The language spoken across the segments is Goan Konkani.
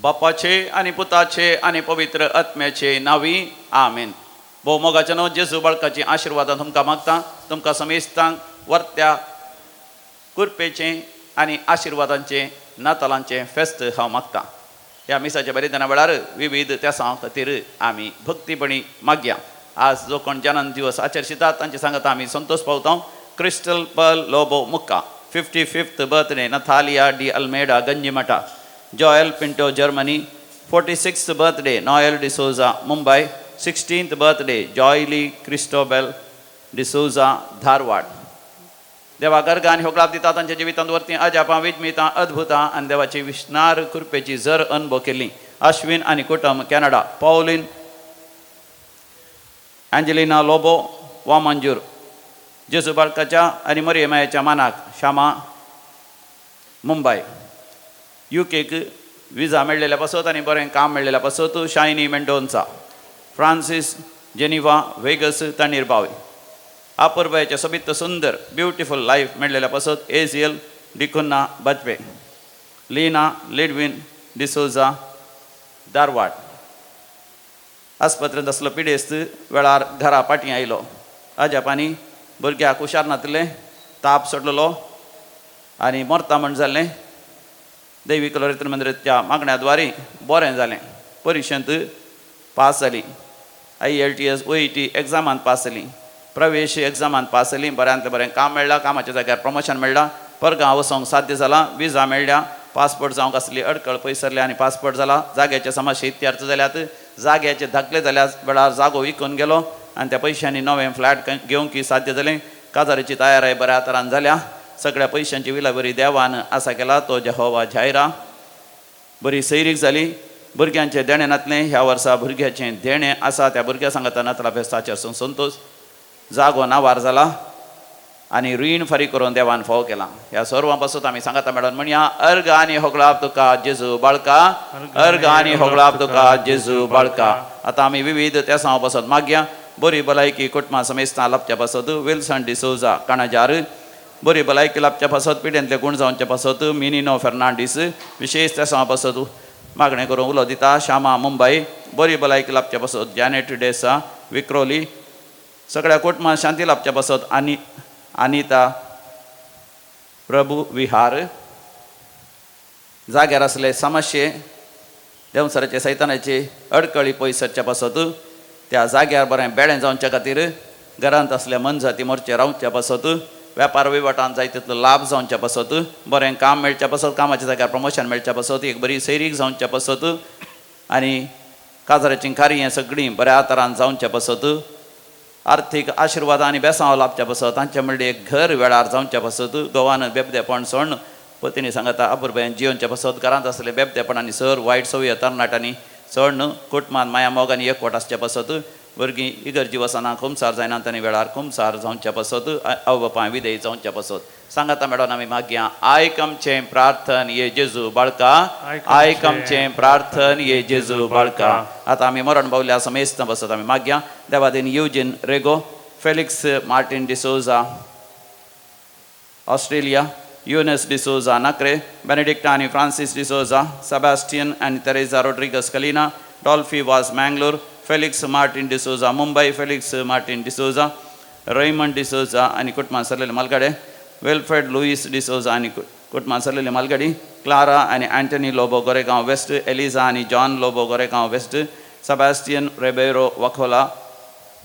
बापाचे आनी पुताचे आनी पवित्र आत्म्याचे नावी आमेन. भोव मोगाचे न्हू जेजू बाळकाची आशिर्वादां तुमकां मागता. तुमकां समेस्तांक वर्त्या कुरपेचें आनी आशिर्वादांचें नातालांचें फेस्त हांव मागता. ह्या मिसाच्या बलिदाना वेळार विविध तेसां खातीर आमी भक्तीपणी मागया. आज जो कोण जनन दिवस आचरितात तांचे सांगता आमी संतोश पावता. क्रिस्टल पर्ल लोबो मुक्का 55th birthday, Nathalia D Almeida Ganjimutt, Joel Pinto Germany, 46th birthday Noel D'Souza Mumbai, 16th birthday Joyly Christobel D'Souza Dharwad. देवा गर्ग आनी होगळाप दिता तांच्या जिवितांत वरती अजापां विजमितां अद्भुतां आनी देवाची विश्नार कृपेची जर अनुभव केली. अश्विन आनी कुटुंब Canada, Pauline Angelina Lobo Vamanjoor, जेजू बाळकाच्या आनी मरियमायाच्या मानाक श्यामा मुंबय, युकेक विजा मेळ्ळेल्या पासत आनी बरें काम मेळ्ळेल्या पासत शायनी मेंडोन्सा, फ्रांसीस जेनिवा वेगस तणीर बावी, अपुरबायेचें सोबीत सुंदर ब्युटिफूल लायफ मेळ्ळेल्या पासत एजियल डिकुन्ना बाजपे, लीना लिडवीन डिसोजा धारवाड. आस्पत्रेंत आसलो पिडेस्त वेळार घरा पाटी आयलो. अजापांनी भुरग्याक हुशार नातलें, ताप सोडलेलो आनी मरता म्हण जालें. दैवीक लोरेत्र मंदिराच्या मागण्या द्वारे बरें जालें. परिक्षेंत पास जाली. IELTS OET एग्जामांत पास जाली. प्रवेश एग्जामांत पास जाली. बऱ्यांतलें बरें काम मेळ्ळां. कामाच्या जाग्यार प्रमोशन मेळ्ळां. परगांव वचोंक साध्य जालां. विजा मेळ्ळ्या. पासपोर्ट जावंक आसली अडकळ पयस सरल्या आनी पासपोर्ट जाला. जाग्याचे समस्या इत्यार्थ जाल्यात. जाग्याचे धाकले जाल्या वेळार जागो विकून गेलो आनी त्या पयशांनी नवें फ्लॅट घेवंक साध्य जालें. काजाराची तयाराय बऱ्या तरान जाल्या. सगळ्या पयशांची विला बरी देवान आसा केला तो जेहोवा जायरा. बरी सैरीक जाली. भुरग्यांचें देणें नातलें. ह्या वर्सा भुरग्याचें देणें आसा. त्या भुरग्या सांगता नातला फेस्ताचेर संतोश. जागो नावार जाला आनी रीण फारीक करून देवान फाव केला. ह्या सर्वां पासून आमी सांगता मॅडम म्हणया, अर्ग आनी होगळाप तुका जेजू बाळका, अर्ग आनी होगळाप तुका जेजू बाळका. आतां आमी विविध तेसां पासत मागया. बरी भलायकी कुटुंबा समेस्तां लाबच्या पासत विल्सन डिसोजा काणाजार, बरी भलायकी लाबच्या पासत, पिड्यांतले गुण जावचे पासत मिनिनो फेर्नांडीस, विशेष तेसां पासत मागणें करून उलो दिता श्यामा मुंबय, बरी भलायकी लाबच्या पासत जॅनेट डेसा विक्रोली, सगळ्या कुटुंबात शांती लाबच्या पासत आनी अनिता प्रभू विहार, जाग्यार आसले समस्ये देंवसराचे सैतानाचे अडकळी पयस सरच्या पासत, त्या जाग्यार बरें बेळें जावच्या खातीर, घरांत आसल्या मनजाती मोर्चे रावच्या पासत, वेपार वहिवाटान जाय तितलो लाभ जावच्या पासत, बरें काम मेळच्या पासत, कामाच्या जाग्यार प्रमोशन मेळच्या पासत, एक बरी सैरीक जावच्या पासत आनी काजाराचीं कार्यां सगळीं बऱ्या तरान जावच्या पासत, आर्थीक आशिर्वाद आनी बेसांव लाबच्या पासत, तांचे म्हणल्यार एक घर वेळार जावच्या पासत, गोवान बेबदेपण सोण पतीनी सांगता अपुरबायेन जियोवच्या पासत, घरांत आसले बेबदेपण आनी सर वायट संवय तरणाट्यांनी चड कुटुंबान माया मोग आनी एकवट आसच्या पासत, भुरगीं इगर्जी वचना कुमसार जायना आनी वेळार कुमसार जावच्या पासत, आवय बापाय विधेय जावच्या पासत सांगाता मॅडम आमी मागया. आयक आमचें प्रार्थन ये जेजू बाळका, आयक आमचें प्रार्थन ये जेजू बाळका. आतां आमी मरण पावल्या समेस्त बसत आमी मागया. देवादीन Eugene Rego, Felix Martin D'Souza Australia, Eunice D'Souza Nakre, Benedicta आनी फ्रांसीस डिसोजा, सेबास्टियन आनी Teresa Rodrigues Kalina, Dolphy Vaz Mangalore, Felix Martin D'Souza Mumbai, Felix Martin D'Souza, Raymond D'Souza आनी कुटुंबान सरलेले मालगाडे, वेल्फ्रेड लुईस डिसोजा आनी कुटुंबान सरलेले मालगाडी, क्लारा आनी Antony Lobo Goregaon west, Eliza आनी John Lobo Goregaon west, Sebastian Ribeiro वखोला,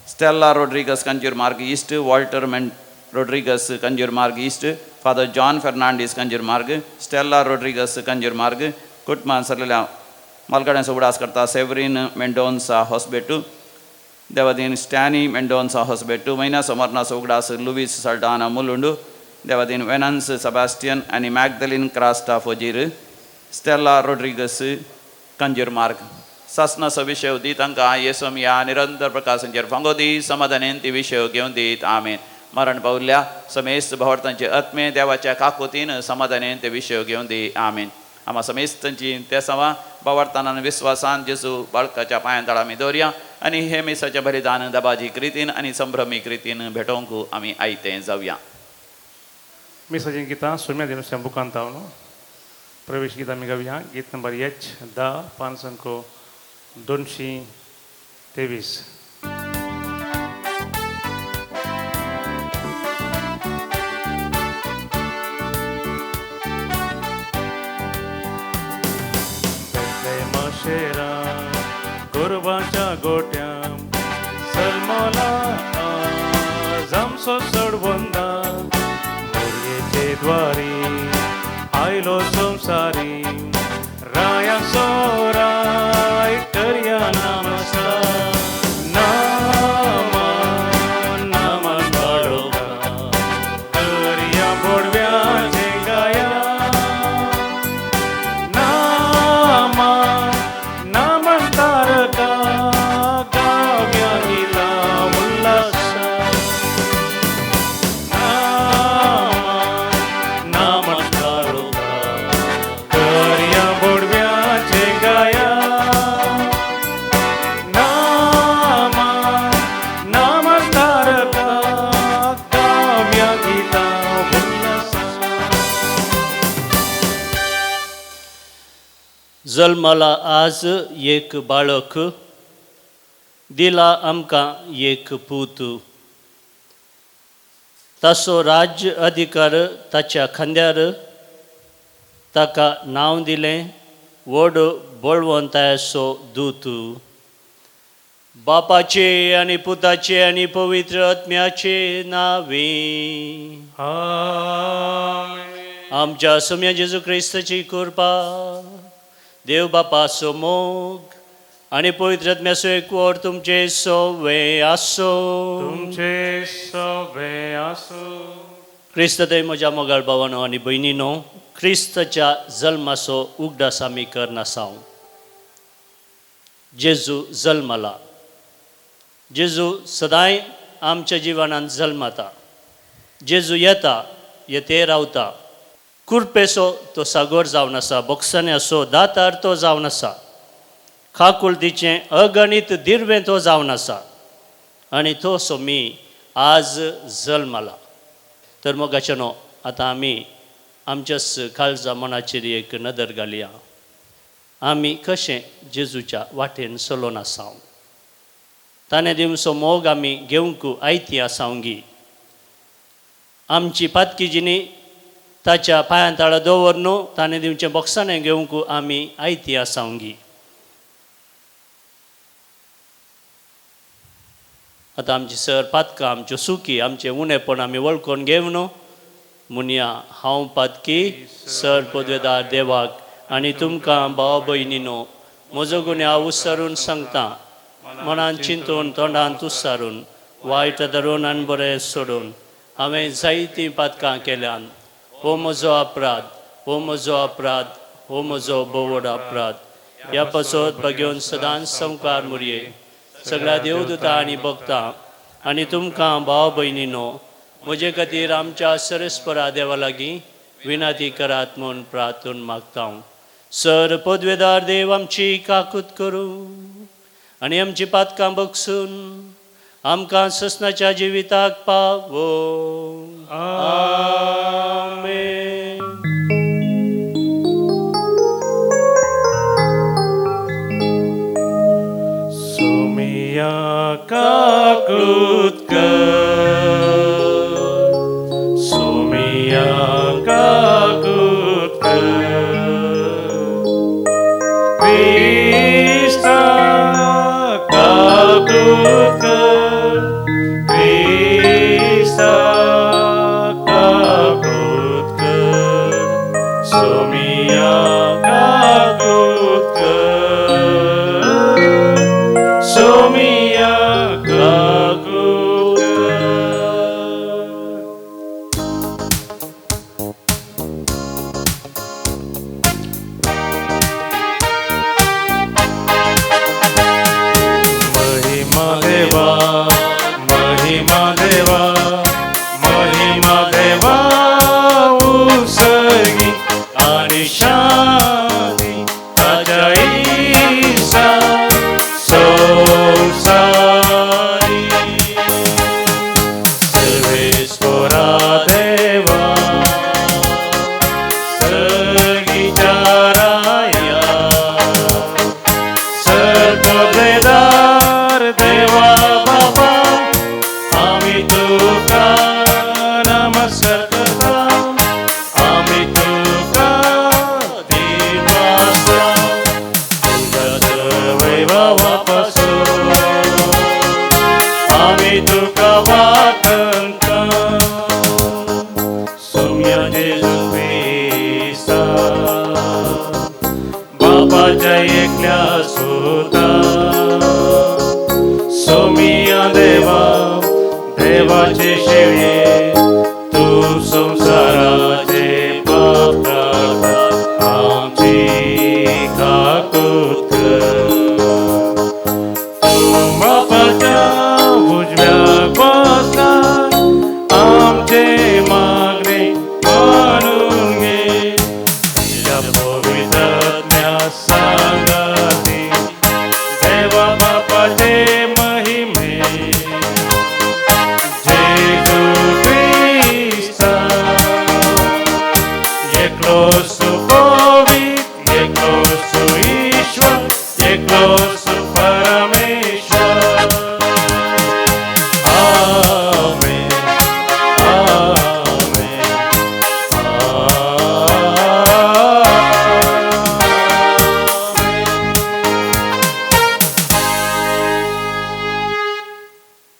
Stella Rodrigues Kanjurmarg east, Walter मेन Rodrigues Kanjurmarg east, father John Fernandes Kanjurmarg, Stella Rodrigues Kanjurmarg, कुटुंबान सरलेल्या मालगाड्यांचो उगडास करता सेवरीन मेंडोन्सा हॉस्बेटू, देवादीन स्टॅनी मेंडोन्सा हॉस्बेटू, मैना समर्नाचो उगडास लुवीस सल्टाना मुलुंडू, देवादीन वेनन्स सेबास्टियन आनी मॅगदलीन क्रास्टा फोजीर, स्टेल्ला रोड्रिगस कंजूरमार्ग. सासनाचो विशय दी तांकां येसम या निरंतर प्रकाशांचेर फांगो दी, समाधानेन ती विशय घेवन दीत आमेन. मरण पावल्या समेस्त भावार्थांचे आत्मे देवाच्या काकुतीन समाधानेन ते विशय घेवन दी आमेन. आमा समेस्तांची ते सवा भावार्थान आनी विस्वासान जेजू बाळकाच्या पांयां तळा आमी दवरया आनी हे मिसाचें बलिदान दबाजी क्रितीन आनी संभ्रमी क्रितीन भेटोवंक आमी आयतें जावया. मिसाचीं गितां सुम्या दिनुस्त्या बुकांत न्हू. प्रवेश गीत आमी गावया. गीत नंबर एच 10 5 223. माशेरा गोरवाच्या गोट्या सलमला आमचो चडवंदा मोरयेचे द्वारी आयलो संसारी राया सोराय करया नमस्कार नामा नामा बाळोका करया बोडव्याचे गाया नामा नामन तारका गाव्या गीता उल्हासा नामा नामन तारका करया बोडव्याचे गाया नामा नामन तारका गाव्या गीता उल्हासा. जल्माला आज एक बाळक, दिला आमकां एक पूत. ताचो राज्य अधिकार ताच्या खांद्यार, ताका नांव दिलें व्हड बळवंतायचो दूत. बापाचे आनी पुताचे आनी पवित्र आत्म्याचे नावे. आमेन. आमच्या सोम्या जेजू क्रिस्ताची कृपा, देव बापाचो मोग आनी पवित्र आत्म्याचो एकवट तुमचे सोवे आसो. तुमचे सवे आसो. क्रिस्त थंय म्हज्या मोगाळ भावानो आनी भयणीनो, क्रिस्ताच्या जल्माचो उगडास आमी करनासांव. जेजू जल्मला. जेजू सदांय आमच्या जिवनांत जल्मता. जेजू येता, येते रावता. कुरपेचो तो सागोर जावन आसा, बोक्साण्याचो दातार तो जावन आसा, काकुळतीचें अगणीत दिर्वें तो जावन आसा आनी तो सोमी आज जल्मला. तर मोगाचे न्हू, आतां आमी आमच्याच काळजा मनाचेर एक नदर घालया. आमी कशें जेजूच्या वाटेन चलोन आसाव? ताणें दिवचो मोग आमी घेवंक आयती आसावंगी? आमची पातकी जिणी ताच्या पांयां ताळा दवर न्हू, ताणें दिवचें बोक्साणें घेवंक आमी आयती आसावंगी? आतां आमची सर पातकां, आमच्यो सुकी, आमचें उणेपण आमी वळखून घेवन म्हणया, हांव पातकी सर पदवेदार देवाक आनी तुमकां भाव भयणीनो म्हजो गुन्यांव उच्चारून सांगता. मनान चिंतून, तोंडान तुस्सारून, वायट धरून आनी बरें सोडून हांवें जायतीं पातकां केल्यान. हो म्हजो अपराध, हो म्हजो अपराध, हो म्हजो बोवड अपराध. ह्या पासत बगेवन सदांच संवकार मुरये सगळ्या देवदूता आनी भक्तां आनी तुमकां भाव भयणीनो म्हजे खातीर आमच्या सरस्परा देवा लागीं विनंती करात म्हूण प्रार्थून मागता. सर पदवेदार देव आमची काकूत करूं आनी आमची पातकां बगसून आमकां ससनाच्या जिविताक पावो. आमेन. सोमिया काकूत कर, सोमिया काकूत कर, क्रिस्ता काकूत कर, क्रिस्ता काकूत कर, सोमिया काकूत कर, सोमिया काकूत कर. महिमा देवा, महिमा देवा, महिमा देवा उसगी आणि शांती ताज्या इसा संसारी. सर्वेस्परा देवा सगीच्या भावा पासून आमी तुका वातंता सोम्या जेजू क्रिस्ता बापाच्या एकल्या सुता सोमिया देवा देवाचे शेळये तू संसाराचे पाप काडटा आमची काकूत कर तू बापाच्या उजव्या बसला आमचे मागणे मानून घे तुझ्या पवित्र आत्म्या सांगाती देवा बापाचे महिमे जेजू क्रिस्ता एकलो सुपवित एकलो सुईश्वर एकलो सुपरमेश्वर. आमेन आमेन आमेन.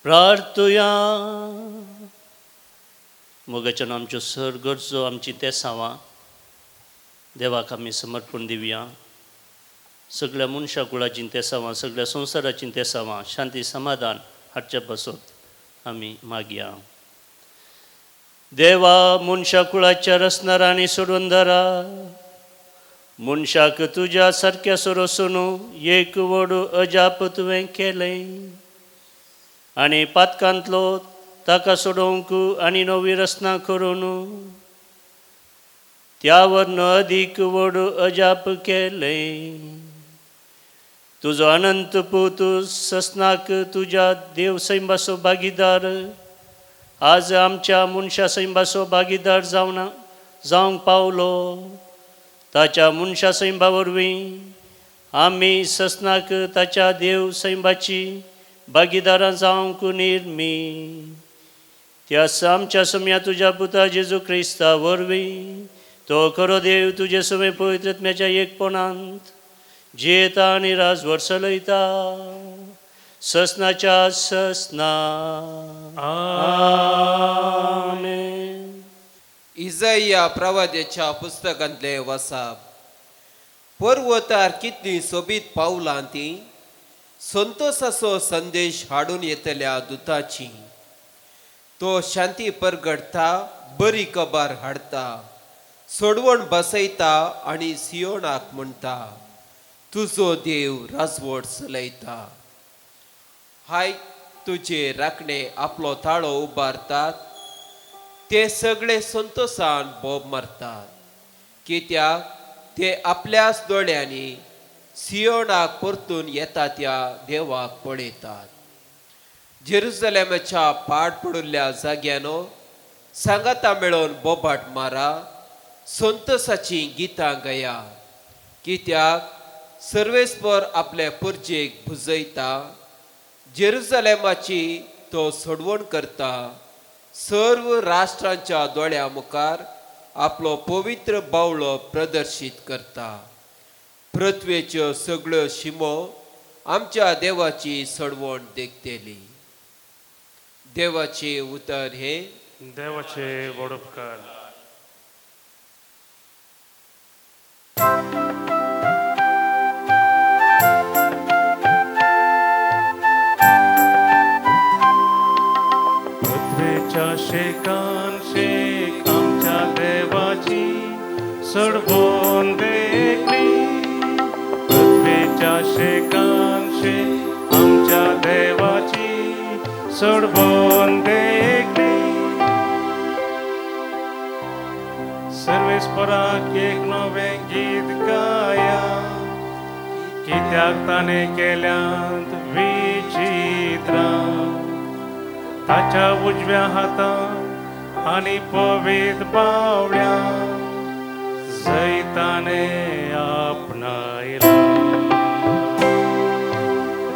प्रार्थुया. मोगाच्यान आमच्यो सर गरजो आमची तेसांवां देवाक आमी समर्पण दिवया. सगळ्या मनशा कुळाचीं तेसांवां सगळ्या संवसाराचीं तेसांवां शांती समाधान हाडच्या पासत आमी मागया. देवा मनशा कुळाच्या रचणारा आनी सोडवणदारा मनशाक तुज्या सारक्या सोरोसून एक व्हड अजाप तुवें केलें आनी पातकांतलो ताका सोडोवंक आनी नवी रचना करून त्या वरन अदीक व्हड अजाप केलें. तुजो अनंत पूत ससनाक तुज्या देव सैमाचो भागीदार आज आमच्या मनशा सैमाचो भागीदार जावना जावंक पावलो. ताच्या मनशा सैमा वरवीं आमी ससनाक ताच्या देव सैमाची भागीदारां जावंक निर्मी. त्या आमच्या सम्या तुज्या पुता जेजू क्रिस्ता वरवीं तो खरो देव तुजे समें पवित्र आत्म्याच्या एकपणांत जियेता आनी राजवट चलयता ससनाच्या ससना. आमेन. इजया प्रवाद्याच्या पुस्तकांतले वसाप. पर्वतार कितली सोबीत पावलां ती संतोषाचो संदेश हाडून येतल्या दुताची. तो शांती परगडटा बरी कबार हाडटा सोडवण बसयता आनी सियोनाक म्हणटा तुजो देव राजवट चलयता. हाय तुजे राखणे आपलो ताळो उबारतात ते सगळे संतोषान बोब मारतात कित्याक ते आपल्याच दोळ्यांनी सियोनाक परतून येता त्या देवाक पळयतात. जेरुजलेमाच्या पाड पडिल्ल्या जाग्यानो सांगाता मेळोवन बोबाट मारा संतोषाचीं गितां गया कित्याक सर्वेस्पर आपले पुर्जेक भुजयता जेरुजलेमाची तो सोडवण करता. सर्व राष्ट्रांच्या दोळ्या मुखार आपलो पवित्र बावळो प्रदर्शीत करता. पृथ्वेच्यो सगळ्यो शिमो आमच्या देवाची सोडवण देखतली. देवाचे उतर हे देवाचे व्हड उपकार. पृथ्वेच्या शेकान शेक आमच्या देवाची सोडवण देखली. पृथ्वेच्या शेकान शेक आमच्या देवाची सोडवण देखली. सर्वेस्पराक एक नवें गीत गाया कित्याक ताणें केल्यांत विचित्रां. ताच्या उजव्या हातान आनी पवित्र बावळ्या जैताने आपणायला.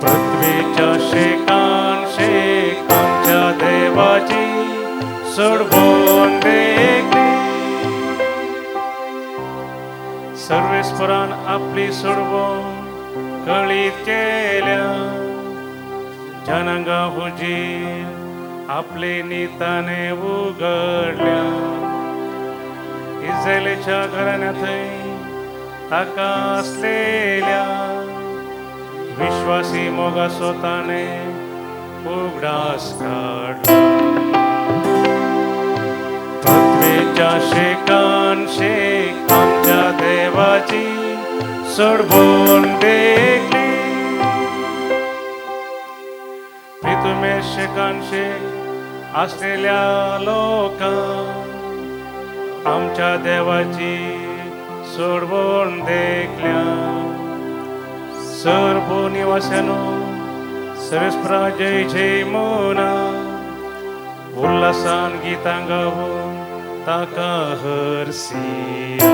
पृथ्वेच्या शेकान शेक आमच्या देवाची सोडवण देखली. सर्वेस्परान आपली सोडवण कळीत केल्या जनांगा हुजीर आपले निताने उगडल्या इस्रायलाच्या घराण्याथंय ताका आसलेल्या विश्वासी मोगा स्वताने उगडास काडला. पृथ्वेच्या शेकान शेक आमच्या देवाची सोडवून देखली. प्रितुमे शेकान शेक आसलेल्या लोकांक आमच्या देवाची सोडवून देखल्या. सर्व निवास्यानो सर्वेस्परा जय जय मोना उल्हासान गीतां गावून ताका हरसिया.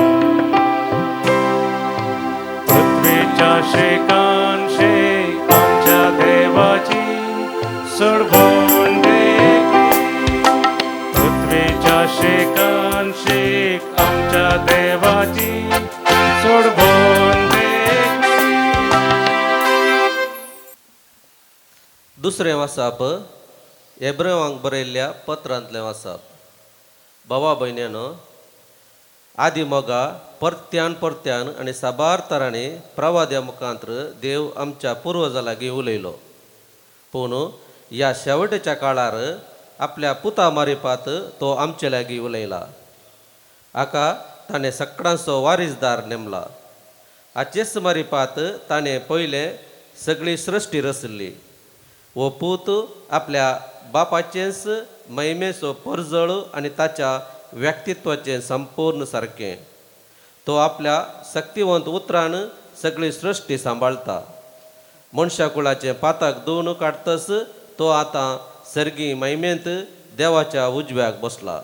पृथ्वेच्या शेकान शेक आमच्या देवाची सोडवून देखली. पृथ्वेच्या शेकान शेक आमच्या देवाची सोडवून देखली. दुसरें वासाप एब्रेवांक बरयल्ल्या पत्रांतलें वासाप. भावा भयण्यानो, आदी मोगा परत्यान परत्यान आनी साबार तरांनी प्रवाद्या मुखांत्र देव आमच्या पुर्वजा लागीं उलयलो. पूण ह्या शेवटेच्या काळार आपल्या पुता मारिपात तो आमचे लागीं उलयला. हाका ताणें सगळ्यांचो वारीसदार नेमला. हाचेच मारिपात ताणें पयलें सगळी सृश्टी रचली. हो पूत आपल्या बापाचेंच महिमेचो परजळ आनी ताच्या व्यक्तित्वाचें संपूर्ण सारकें. तो आपल्या शक्तिवंत उतरान सगळी सृश्टी सांबाळटा. मनशा कुळाचें पातक धुवन काडटस तो आतां सर्गी महिमेंत देवाच्या उजव्याक बसला.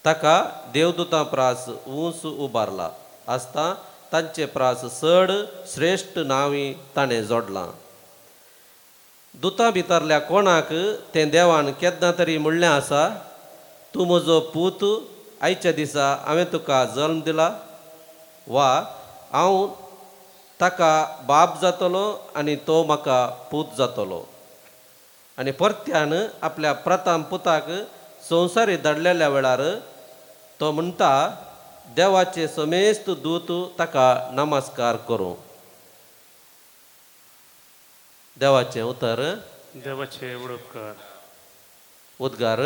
ताका देवदूतां प्रास उंच उबारला आसता तांचे प्रास चड श्रेश्ठ नांवी ताणें जोडलां. दुतां भितरल्या कोणाक तें देवान केन्ना तरी म्हणलें आसा, तूं म्हजो पूत, आयच्या दिसा हांवें तुका जल्म दिला, वा हांव ताका बाप जातलो आनी तो म्हाका पूत जातलो. आनी परत्यान आपल्या प्रथम पुताक संवसारी धाडलेल्या वेळार तो म्हणटा, देवाचे समेस्त दूत ताका नमस्कार करूं. देवाचें उतर. देवाचे उपकार. उद्गार.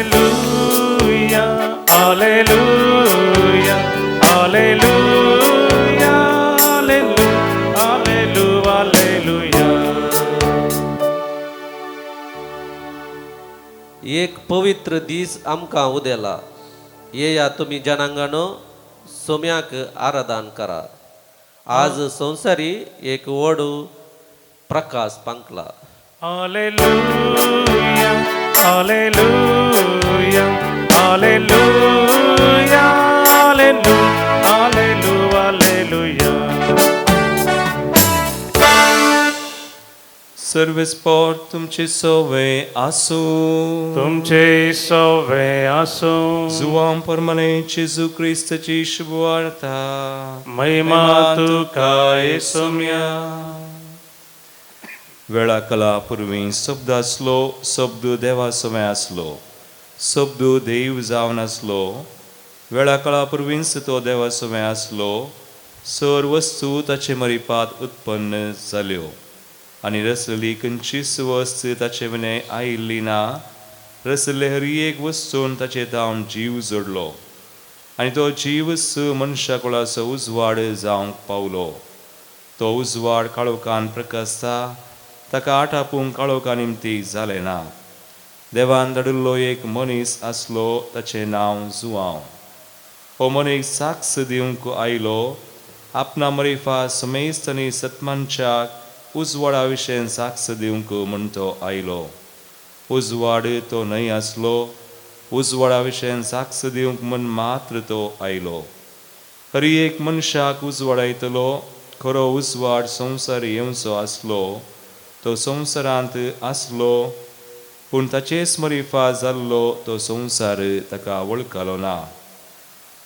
Hallelujah, hallelujah, hallelujah, hallelujah, hallelujah. एक पवित्र दीस आमकां उदेला. येया तुमी जनांगानो सोम्याक आराधन करा. आज संवसारी एक व्हड Prakash पांकला. Hallelujah, hallelujah, hallelujah, hallelujah, hallelujah. सर्वेस्पोर तुमचे सोवे आसूं. तुमचे सोवे आसूं. जुवां परमने जेजू क्रिस्ताची शुभवार्ता. महिमा तुका येसुम्या. वेळा कला पुर्वी शब्द आसलो, शब्द देवा समें आसलो, शब्द देव जावन आसलो. वेळा कला पुर्वींच तो देवा समें आसलो. सर वस्तू ताचे मरिपात उत्पन्न जाल्यो आनी रसली खंयचीच वस्त ताचे विणें आयिल्ली ना. रसले हर एक वस्तून ताचे तावन जीव जोडलो आनी तो जीव स मनशा कुळाचो उजवाड जावंक पावलो. तो उजवाड काळोखान प्रकाशता, ताका आटापूंक काळोखा निमती जालें ना. देवान धाडिल्लो एक मनीस आसलो, ताचें नांव जुवांव. हो मनीस साक्ष दिवंक आयलो. आपणा मरिफा समेस्त आनी सतमानच्याक उजवाडा विशयन साक्ष दिवंक म्हूण तो आयलो. उजवाड तो न्हय आसलो, उजवाडा विशयन साक्ष दिवंक म्हूण मात्र तो आयलो. हर एक मनशाक उजवाडायतलो खरो उजवाड संवसार येवचो आसलो. तो संवसारांत आसलो, पूण ताचेच मरिफा जाल्लो तो संवसार ताका वळखलो ना.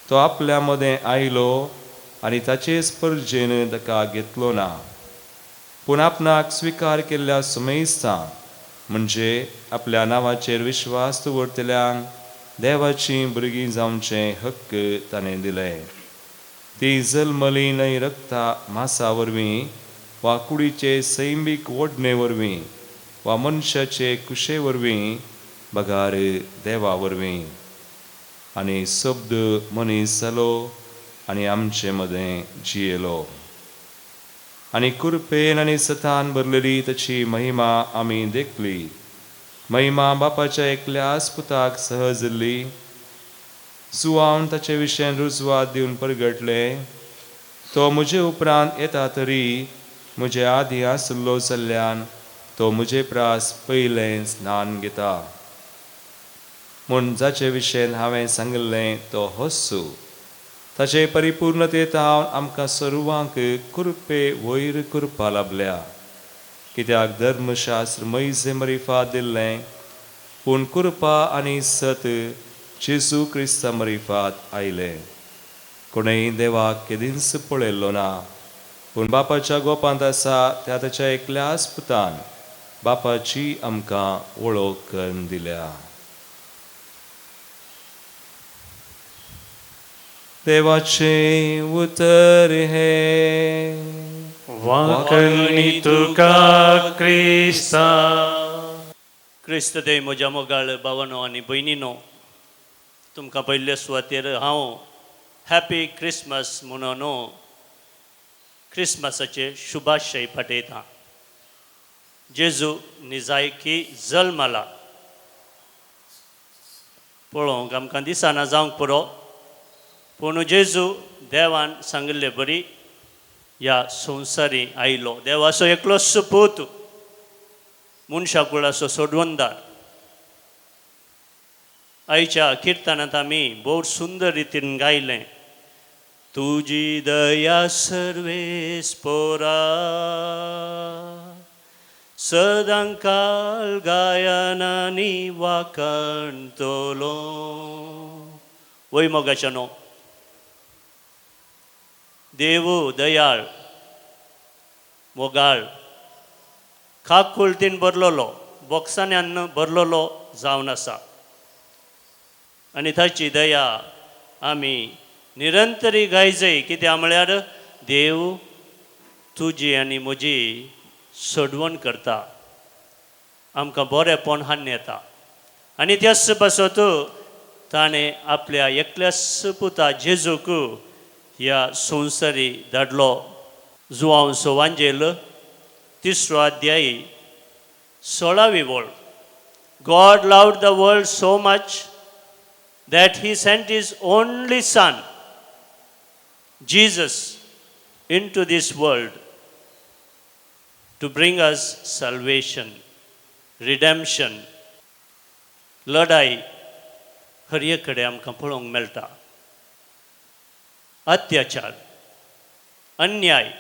तो आपल्या मदें आयलो आनी ताचेच परजेन ताका घेतलो ना. पूण आपणाक स्विकार केल्ल्या समेस्तांक म्हणजे आपल्या नांवाचेर विश्वास दवरतल्यांक देवाचीं भुरगीं जावचें हक्क ताणें दिले. ती जल्मली न्हय रक्ता मासा वरवीं वा कुडीचे सैमीक ओडणे वरवीं वा मनशाचे कुशे वरवीं बगार देवा वरवीं. आनी शब्द मनीस जालो आनी आमचे मदें जियेलो आनी कुरपेन आनी सतान भरलेली ताची महिमा आमी देखली. महिमा बापाच्या एकल्याच पुताक सहज इल्ली. जुवान ताचे विशयन रुजवात दिवन परगटले, तो म्हजे उपरांत येता तरी म्हजे आदीं आशिल्लो जाल्ल्यान तो म्हजे प्रास पयलें स्नान घेता. म्हूण जाचे विशयन हांवें सांगिल्लें तो हस्सू. ताचे परिपूर्णतेंत हांव आमकां सर्वांक कुरपे वयर कुरपा लाबल्या. कित्याक धर्मशास्त्र मैजे मरिफा दिल्लें, पूण कुरपा आनी सत जेजू क्रिस्ता मरिफात आयलें. कोणेय देवाक केदींच पळयल्लो ना, पूण बापाच्या गोपांत आसा त्या ताच्या एकल्याच पुतान बापाची आमकां वळख करून दिल्या. देवाचें उतर हें. वाकणी तुका क्रिस्ता. क्रिस्त देव म्हज्या मोगाळ भावानो आनी भयणीनो, तुमकां पयले सुवातेर हांव हॅपी क्रिसमस म्हणून क्रिसमसाचे शुभाशय पाठयतां. जेजू निजायकी जल्मला पळोवंक आमकां दिसना जावंक पुरो, पूण जेजू देवान सांगिल्ले बरी ह्या संवसारी आयलो. देवाचो एकलोच पूत, मनशा कुळाचो सोडवणदार. आयच्या किर्तनांत आमी भोव सुंदर रितीन गायलें, तुजी दया सर्वेस्पोरा सदांकाल गायनानी वाखाणतलो. वय मोगाच्यानो, देव दयाळ मोगाळ खाकुलतीन भरलेलो, बोक्सान्यान भरलेलो जावन आसा आनी ताची दया आमी निरंतरी गायजय. कित्याक म्हळ्यार देव तुजी आनी म्हजी सोडवण करता, आमकां बरेंपण हाडून येता. आनी त्याच पासत ताणें आपल्या एकल्याच पुता जेजूक ह्या संवसारी धाडलो. जुवांवचो वांजेल तिसरो अध्यायी 16वी वळ. God loved the world so much that he sent his only son, Jesus, into this world to bring us salvation, redemption. लढाई हर एक कडेन आमकां पळोवंक मेळटा. अत्याचार, अन्याय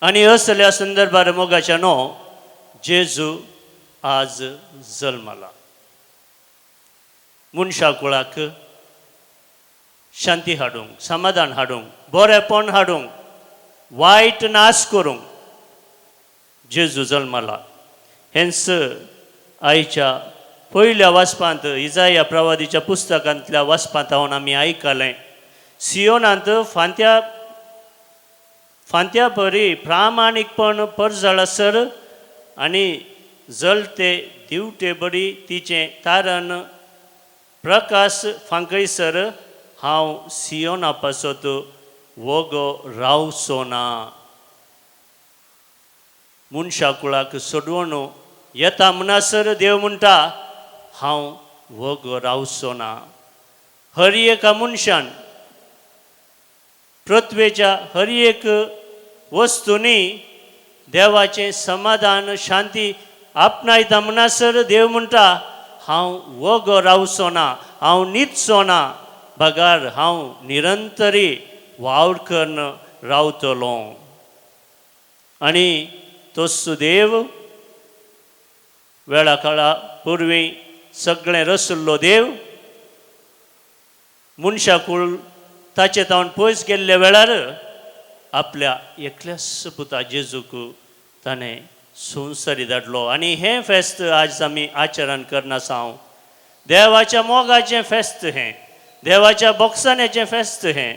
आनी असल्या संदर्भार मोगाच्या नो जेजू आज जल्मला. मनशा कुळाक शांती हाडूंक, समाधान हाडूंक, बरेंपण हाडूंक, वायट नाश करूंक जेजू जल्मला. हेंच आयच्या पयल्या वाचपांत इजाया प्रवादीच्या पुस्तकांतल्या वाचपांत हांव आमी आयकलें. सियोनांत फांत्या फांत्या परी प्रामाणीकपण परजळसर आनी जलते दिवटे बरी तिचें तारण प्रकाश फांकयसर हांव सियोना पासत वोगो रावचो ना. मनशा कुळाक सोडवण येता म्हणसर देव म्हणटा हांव वोगो रावचो ना. हर एका मनशान पृथ्वेच्या हर एक वस्तूंनी देवाचें समाधान शांती आपणायता म्हणसर देव म्हणटा हांव वोगो रावचो ना, हांव न्हिदचो ना, बगार हांव निरंतरी वावर करून रावतलो. आनी तोच देव वेळा काळा पुर्वी सगळें रसल्लो देव मनशाकूळ ताचे तावन पयस गेल्ल्या वेळार आपल्या एकल्याच पुता जेजूक ताणें संवसारी धाडलो. आनी हें फेस्त आज आमी आचरण करनासा. हांव देवाच्या मोगाचें फेस्त हें, देवाच्या बोगसाण्याचें फेस्त हें,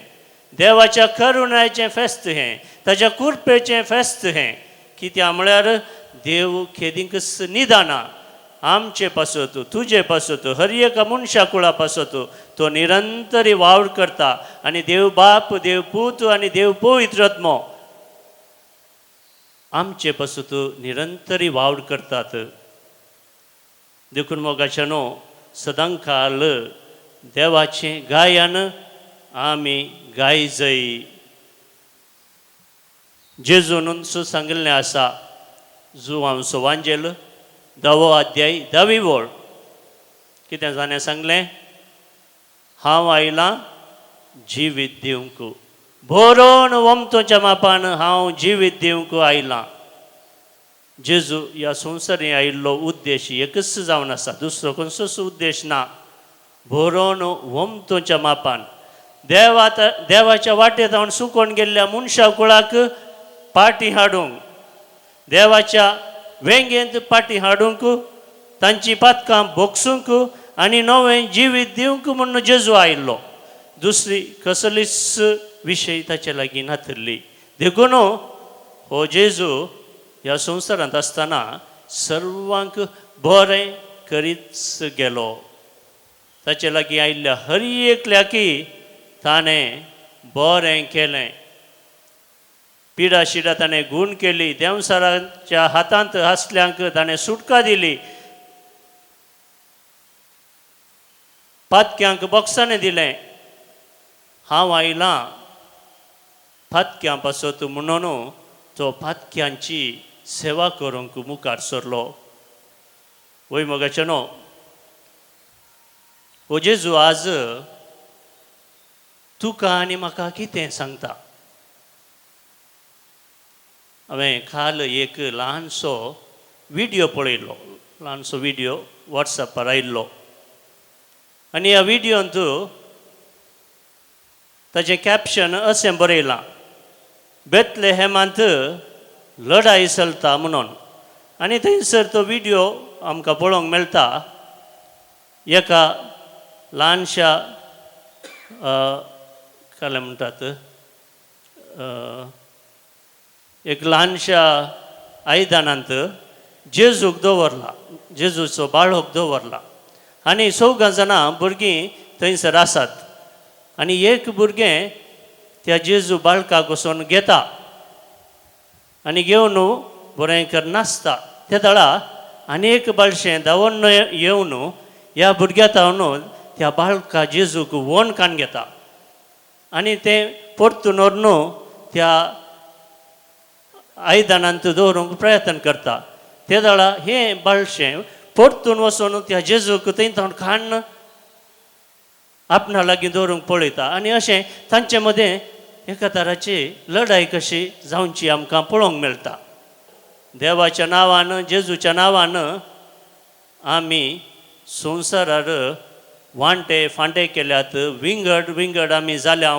देवाच्या करुणाचें फेस्त हें, ताच्या कुरपेचें फेस्त हें. कित्याक म्हळ्यार देव खेदींकच निदाना आमचे पासत, तुजे पासत, हर एका मनशा कुळा पासत तो निरंतरी वावर करता. आनी देव बाप, देव पूत आनी देव पवित्र आत्मो आमचे पासत निरंतरी वावर करतात. देखून मोगाच्यानो सदांकाल देवाचें गायन आमी गाय जय. जेजून सांगिल्लें आसा जुवांचो वांजेल 10वो अध्याय 10वी वळ. कितें जाणें सांगलें? हांव आयलां जिवीत दिवंक, भरोन वमतोच्या मापान हांव जिवीत दिवंक आयलां. जेजू ह्या संवसारीं आयिल्लो उद्देश एकच जावन आसा, दुसरो खंयचोच उद्देश ना. भरोन वमतोच्या मापान देवाच्या वाटेत हांव सुकोवन गेल्ल्या मनशा कुळाक पाटी हाडूंक, देवाच्या वेंगेंत पाटी हाडूंक, तांची पातकां बोगसूंक आनी नवें जिवीत दिवंक म्हूण जेजू आयिल्लो. दुसरी कसलीच विशय ताचे लागीं नातिल्ली. देखून हो जेजू ह्या संवसारांत आसतना सर्वांक बरें करीत गेलो. ताचे लागीं आयिल्ल्या हर एकल्याकी ताणें बरें केलें. पिडा शिडा ताणें गूण केली, देंवसाराच्या हातांत आसल्यांक ताणें सुटका दिली, पातक्यांक बोगसाणें दिलें. हांव आयलां पातक्यां पासत म्हणून तो पातक्यांची सेवा करूंक मुखार सरलो. वय मोगाच्यानो, हो जेजू आज तुका आनी म्हाका कितें सांगता? हांवें काल एक ल्हानसो विडियो पळयलो, ल्हानसो विडियो वॉट्सॅपार आयिल्लो. आनी ह्या विडियोंत ताचें कॅप्शन अशें बरयलां, बेतलेहेमांत लढाई चलता म्हणून. आनी थंयसर तो विडियो आमकां पळोवंक मेळटा. एका ल्हानशा काय म्हणटात एक ल्हानशा आयदनांत जेजूक दवरला, जेजूचो बाळक दवरला. आनी चौगां जाणां भुरगीं थंयसर आसात. आनी एक भुरगें त्या जेजू बाळकाक वचून घेता आनी घेवन बरें कर नाचता. त्या दळा आनी एक बाळशें धांवन येवन ह्या भुरग्या धांवन त्या बाळका जेजूक वोन कान घेता आनी तें परतून व्हरून त्या आयदनांत दवरूंक प्रयत्न करता. ते दळा हें बाळशें परतून वचून त्या जेजूक थंय तावन खाण आपणा लागीं दवरूंक पळयता. आनी अशें तांचे मदें एका तराची लढाई कशी जावची आमकां पळोवंक मेळटा. देवाच्या नांवान, जेजूच्या नांवान आमी संवसारार वांटे फांटे केल्यात, विंगड विंगड आमी जाल्या.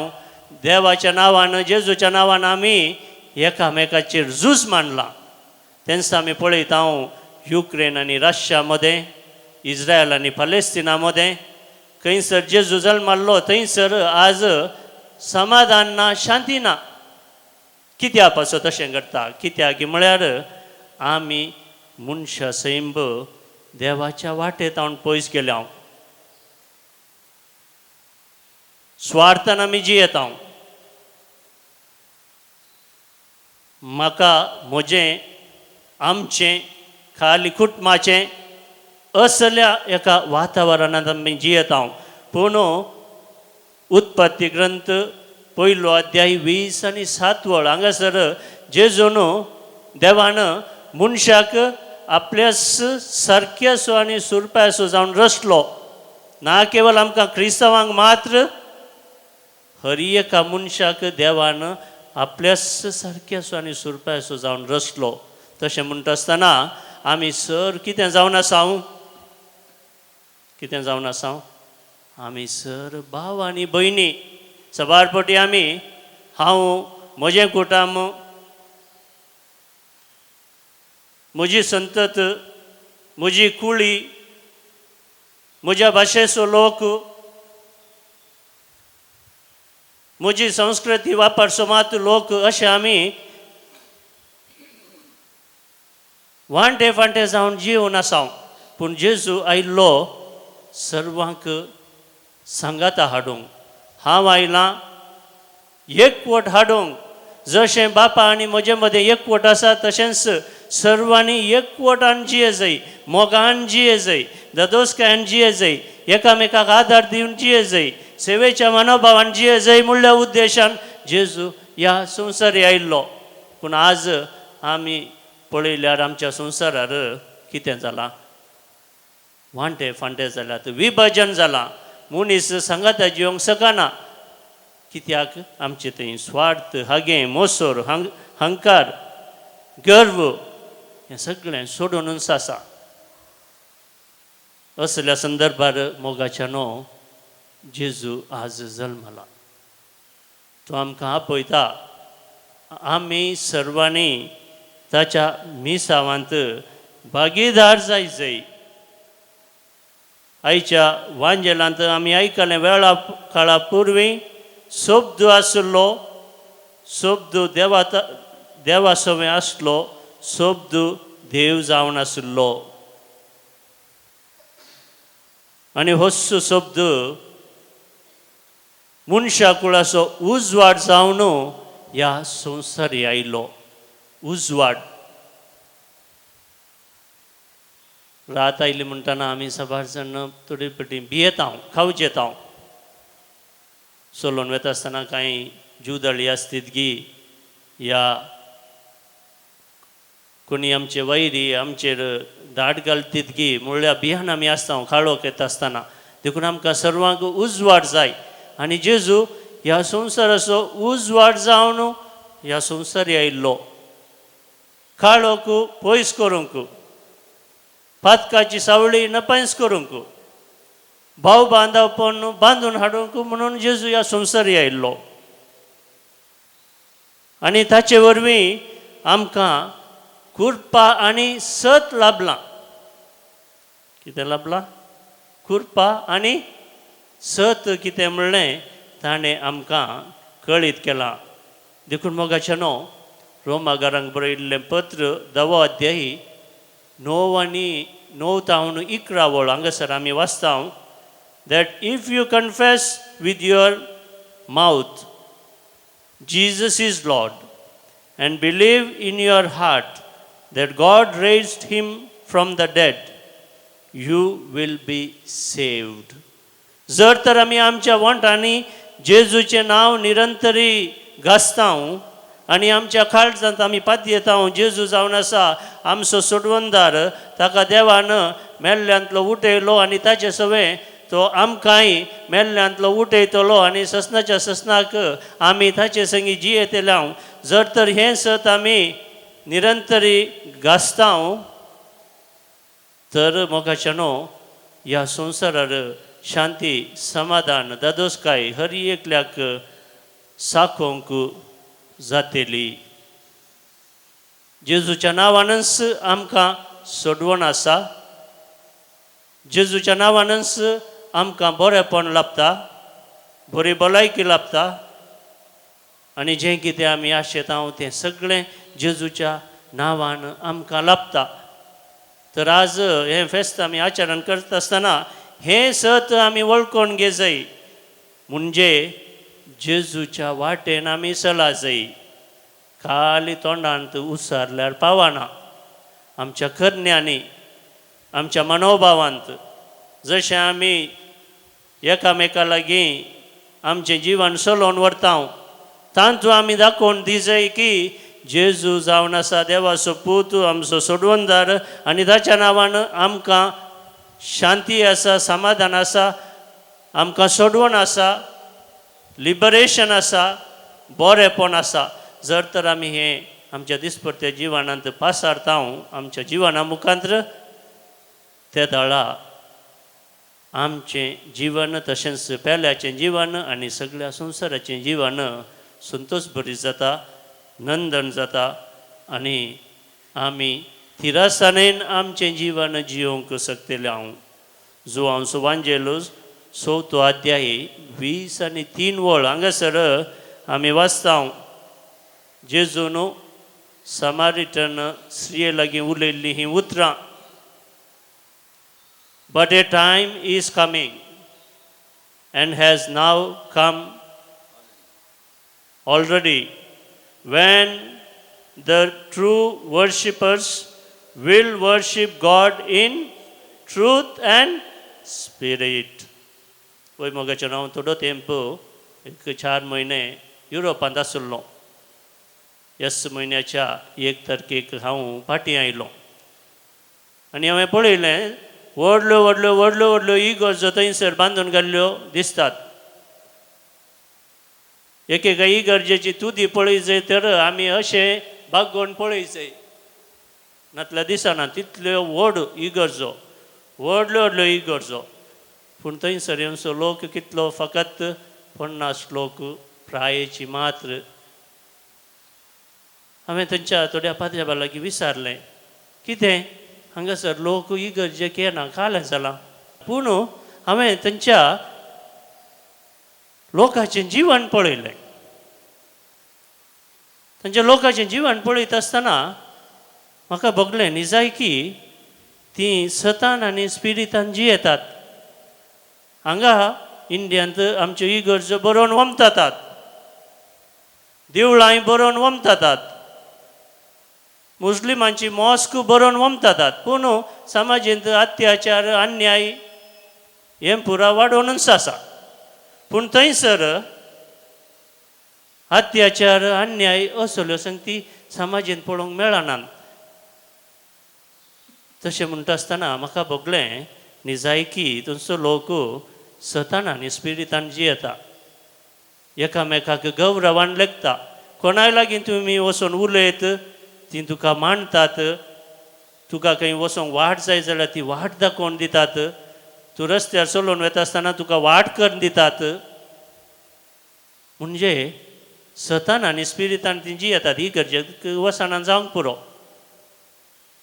देवाच्या नांवान, जेजूच्या नांवान आमी एकामेकाचेर झूज मांडलां. तेन्ना आमी पळयता युक्रेन आनी रशिया मदें, इस्रायल आनी पलेस्तिना मदें, खंयसर जेजू जल्माल्लो थंयसर आज समाधान ना, शांती ना. कित्या पासत अशें घडटा? कित्याक म्हळ्यार आमी मनशां सैंब देवाच्या वाटेत हांव पयस गेल्या. स्वार्थान आमी जियेता. म्हाका म्हजें, आमचें, खाली कुटुंबाचें असल्या एका वातावरणांत आमी जियेता. पूण उत्पत्ती ग्रंथ 1 अध्याय 20 आनी 7 वळ हांगासर जेजून देवान मनशाक आपल्या सारक्यासो आनी सुरप्यासो जावन रचलो. ना केवल आमकां क्रिस्तांवांक मात्र, हर एका मनशाक देवान आपल्या सारक्यासो आनी सुरप्यासो जावन रचलो. तशें म्हणटा आसतना आमी सर कितें जावन आसा? कितें जावन आसा? आमी सर भाव आनी भयणी. सबार पटी आमी हांव म्हजें कुटुंब म्हजी संतत म्हजी कुळी म्हज्या भाशेचो लोक म्हजी संस्कृती वापरचो मात लोक अशें आमी वांटे फांटे जावन जिवन आसा. पूण जेजू आयिल्लो सर्वांक सांगाता हाडूंक. हांव आयलां एकवट हाडूंक. जशें बापा आनी म्हजे मदें एकवट आसा तशेंच सर्वांनी एकवटान जिये जाय, मोगान जिये जाय, ददोसकायन जिये जाय, एकामेकाक आदार दिवन जिये जाय, सेवेच्या मनोभावान जिये जाय म्हणल्या उद्देशान जेजू ह्या संवसारी आयिल्लो. पूण आज आमी पळयल्यार आमच्या संवसारार कितें जालां, वांटे फांटे जाल्यात, विभाजन जालां. मनीस सांगाता जिवंक शकना. कित्याक आमचे थंय स्वार्थ, हागें, मोसोर, हंकार, गर्व हें सगळें सोडूनच आसा. असल्या संदर्भार मोगाच्या न्हू जेजू आज जल्मला. तो आमकां आपयता. आमी सर्वांनी ताच्या मिसावांत भागीदार जाय जाय. आयच्या वांजेलांत आमी आयकलें वेळा काळा पुर्वी शब्द आसलो, शब्द देवा देवा सवें आसलो, शब्द देव जावन आसलो. आनी होच शब्द मनशा कुळाचो उजवाड जावन ह्या संवसारी आयलो. उजवाड. रात आयली म्हणटना आमी साबार जाण थोडी पटी भियेता, खावच येता. चलोवन वता आसतना कांय जुदळी आसतीत गी या कोणी आमचे वैरी आमचेर दाट घालतीत गी म्हणल्यार भियान आमी आसता काळोख येता आसतना. देखून आमकां सर्वांक उजवाड जाय. आनी जेजू ह्या संवसाराचो उजवाड जावन ह्या संवसारी आयिल्लो. काळोख पयस करूंक, पातकाची सावळी नपायस करूंक, भाव बांदवपण बांदून हाडूंक म्हणून जेजू ह्या संवसारी आयिल्लो. आनी ताचे वरवीं आमकां कृपा आनी सत लाभलां. कितें लाभलां? कृपा आनी सत कितें म्हणलें ताणें आमकां कळीत केलां. देखून मोगाचें न्हू रोमागारांक बरयल्लें पत्र 10वो अध्याय 9 आनी 9 तावन 11 वळ हांगासर आमी वाचता, that if you confess with your mouth Jesus is Lord and believe in your heart that God raised him from the dead, you will be saved. जर तर आमी आमच्या वंठांनी जेजूचें नांव निरंतरी गाजता आनी आमच्या काळजांत आमी पातयेता जेजू जावन आसा आमचो सोडवणदार, ताका देवान मेल्ल्यांतलो उठयलो आनी ताचे सवें तो आमकांय मेल्ल्यांतलो उठयतलो आनी ससनाच्या ससनाक आमी ताचे संगी जियेतले. जर तर हें सत आमी निरंतरी गाजता तर मोगाच्या न्हू ह्या संवसारार शांती, समाधान, दादोसकाय हर एकल्याक साकोवंक जातली. जेजूच्या नांवानच आमकां सोडवण आसा. जेजूच्या नांवानच आमकां बरेपण लाभता, बरी भलायकी लाभता. आनी जें कितें आमी आशेता तें सगळें जेजूच्या नांवान आमकां लाभता. तर आज हें फेस्त आमी आचरण करता आसतना हें सत आमी वळखून घेजाय, म्हणजे जेजूच्या वाटेन आमी चला जाय. खाली तोंडांत उसारल्यार पावना. आमच्या करण्यांनी, आमच्या मनोभावांत जशें आमी एकामेका लागीं आमचें जिवन चलोवन व्हरता तांतू आमी दाखोवन दिजाय की जेजू जावन आसा देवाचो पूत, आमचो सोडवणदार आनी ताच्या नांवान आमकां शांती आसा, समाधान आसा, आमकां सोडवण आसा, लिबरेशन आसा, बरेपण आसा. जर तर आमी हें आमच्या दिसपट्ट्या जिवनांत पासारता आमच्या जिवना मुखांत्र ते दळा आमचें जीवन तशेंच पेल्याचें जीवन आनी सगळ्या संवसाराचें जीवन संतोश बरी जाता, नंदन जाता आनी आमी थिरासाणेन आमचें जीवन जियोवंक शकतले. हांव जुवांव सुवांजेलूस चवथो अध्याय 20 आनी 3 वळ हांगासर आमी वाचता. जेजून समारिटन स्त्रिये लागीं उलयल्लीं हीं उतरां. But a time is coming and has now come already when the true worshippers will worship God in truth and spirit. वय मोगाचें हांव थोडो तेंप एक 4 म्हयने युरोपांत आशिल्लो. ह्याच म्हयन्याच्या 1 तारखेक हांव फाटीं आयलो आनी हांवें पळयलें व्हडल्यो व्हडल्यो व्हडल्यो व्हडल्यो इगर्जो थंयसर बांदून घाल्ल्यो दिसतात. एकेका इगर्जेची तुदी पळयजय तर आमी अशें बागोवन पळयजय नातल्या दिसना तितल्यो व्हड इगर्जो, व्हडल्यो व्हडल्यो इगर्जो. पूण थंयसर येवचो लोक कितलो, फकत 50 लोक प्रायेची मात्र. हांवें थंयच्या थोड्या पाद्र्या लागीं विचारलें, कितें हांगासर लोक इगर्जेक येना कालें जालां? पूण हांवें थंयच्या लोकांचें जीवन पळयलें. थंयच्या लोकांचें जीवन पळयत आसतना म्हाका भोगलें निजायकी तीं सतान आनी स्पिरितान जियेतात. हांगा इंडियांत आमच्यो इगर्जो बरोवन वमतात, देवळांय बरोवन वमतात, मुस्लिमांची मॉस्क बरोवन वमतात. पूण समाजेंत अत्याचार अन्याय हें पुरा वाडोवनूच आसा. पूण थंयसर अत्याचार अन्याय असल्यो संगती समाजेंत पळोवंक मेळनात. तशें म्हणटा आसतना म्हाका भोगलें निजायकी थंयचो लोक सतान आनी स्पिरितान जियेता, एकामेकाक गौरवान लेखता. कोणाय लागीं तुमी वचून उलयत ती तुका मांडटात, तुका खंय वचोंक वाट जाय जाल्यार ती वाट दाखोवन दितात, तूं रस्त्यार चलोवन वता आसतना तुका वाट करून दितात. म्हणजे सतान आनी स्पिरितान ती जियेतात. इगर्जेक वचना जावंक पुरो,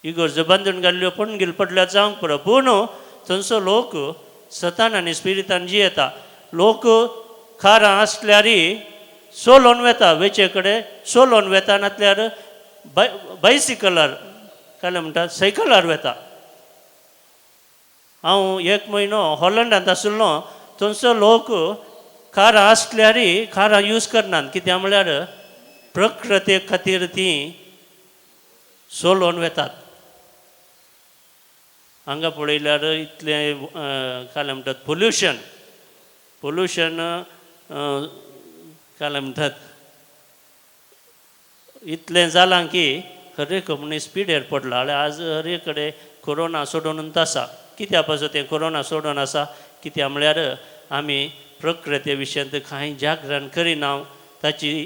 इगर्जो बांदून घाल्ल्यो पणगील पडल्यार जावंक पुरो. पूण थंयचो लोक सतान आनी स्पिरितान जियेता. लोक कारां आसल्यारय चलोवन वेता, वेचे कडेन चलोवन वेता, नातल्यार बायसिकलार काय म्हणटा सायकलार वेता. हांव 1 म्हयनो हॉलंडांत आशिल्लो. थंयचो लोक कारां आसल्यारय कारां यूज करनात, कित्याक म्हळ्यार प्रकृते खातीर ती चलोवन वेतात. हांगा पळयल्यार इतलें काय म्हणटात पोल्युशन, पोल्युशन काय म्हणटात इतलें जालां की हर एक मनीस पिड्यार पडला. जाल्यार आज हर एक कडेन कोरोना सोडून आसा. कित्या पासत तें कोरोना सोडून आसा? कित्याक म्हळ्यार आमी प्रकृते विशयांत कांय जागरण करिना, ताची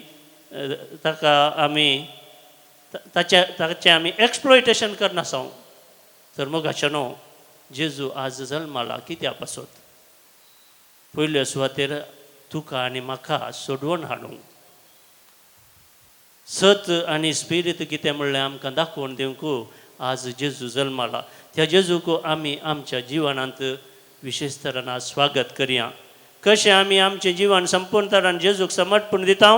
ताका आमी ताचें आमी एक्सप्लॉयटेशन करनासा. तर मोगाचें न्हू जेजू आज जल्माला कित्या पासत? पयले सुवातेर तुका आनी म्हाका सोडवून हाडूंक, सत आनी स्पिरीत कितें म्हणलें आमकां दाखोवन दिवंक आज जेजू जल्माला. त्या जेजूक आमी आमच्या जिवनांत विशेश तरान आज स्वागत करया. कशें आमी आमचें जिवन संपूर्ण तरान जेजूक समर्पण दिता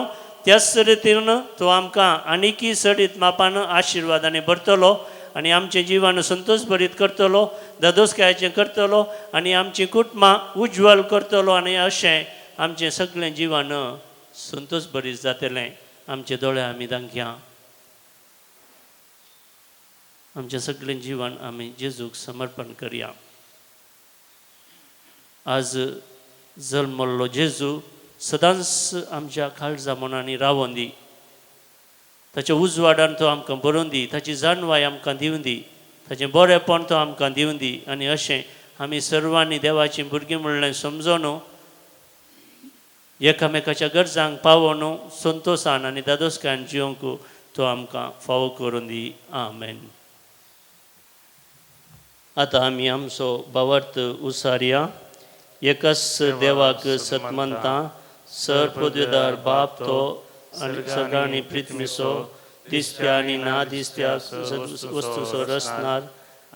त्याच रितीन तो आमकां आनीकय सडीत मापान आशिर्वादांनी भरतलो आनी आमचें जिवन संतोश भरीत करतलो, दादोसकायेचें करतलो आनी आमचीं कुटुंबां उज्ज्वल करतलो आनी अशें आमचें सगळें जिवन संतोश भरीत जातलें. आमचे दोळे आमी दांकया, आमचें सगळें जीवन आमी जेजूक समर्पण करया. आज जल्मल्लो जेजू सदांच आमच्या काळजा मनांनी रावोन दी, ताच्या उजवाडान तो आमकां बरोवन दी, ताची जाणवाय आमकां दिवन दी, ताचें बरेंपण तो आमकां दिवन दी. आनी अशें आमी सर्वांनी देवाचीं भुरगीं म्हणलें समजून एकामेकाच्या गरजांक पावोवन संतोशान आनी दादोसकायेन जिवंक तो आमकां फावो करून दी. आमेन. आतां आमी आमचो भावार्थ उसारया. एकाच देवाक सतमनता, सर पदवेदार बाप तो आनी सगळ्यांनी प्रिथमीचो दिसत्या आनी ना दिसत्या वस्तूचो रचणार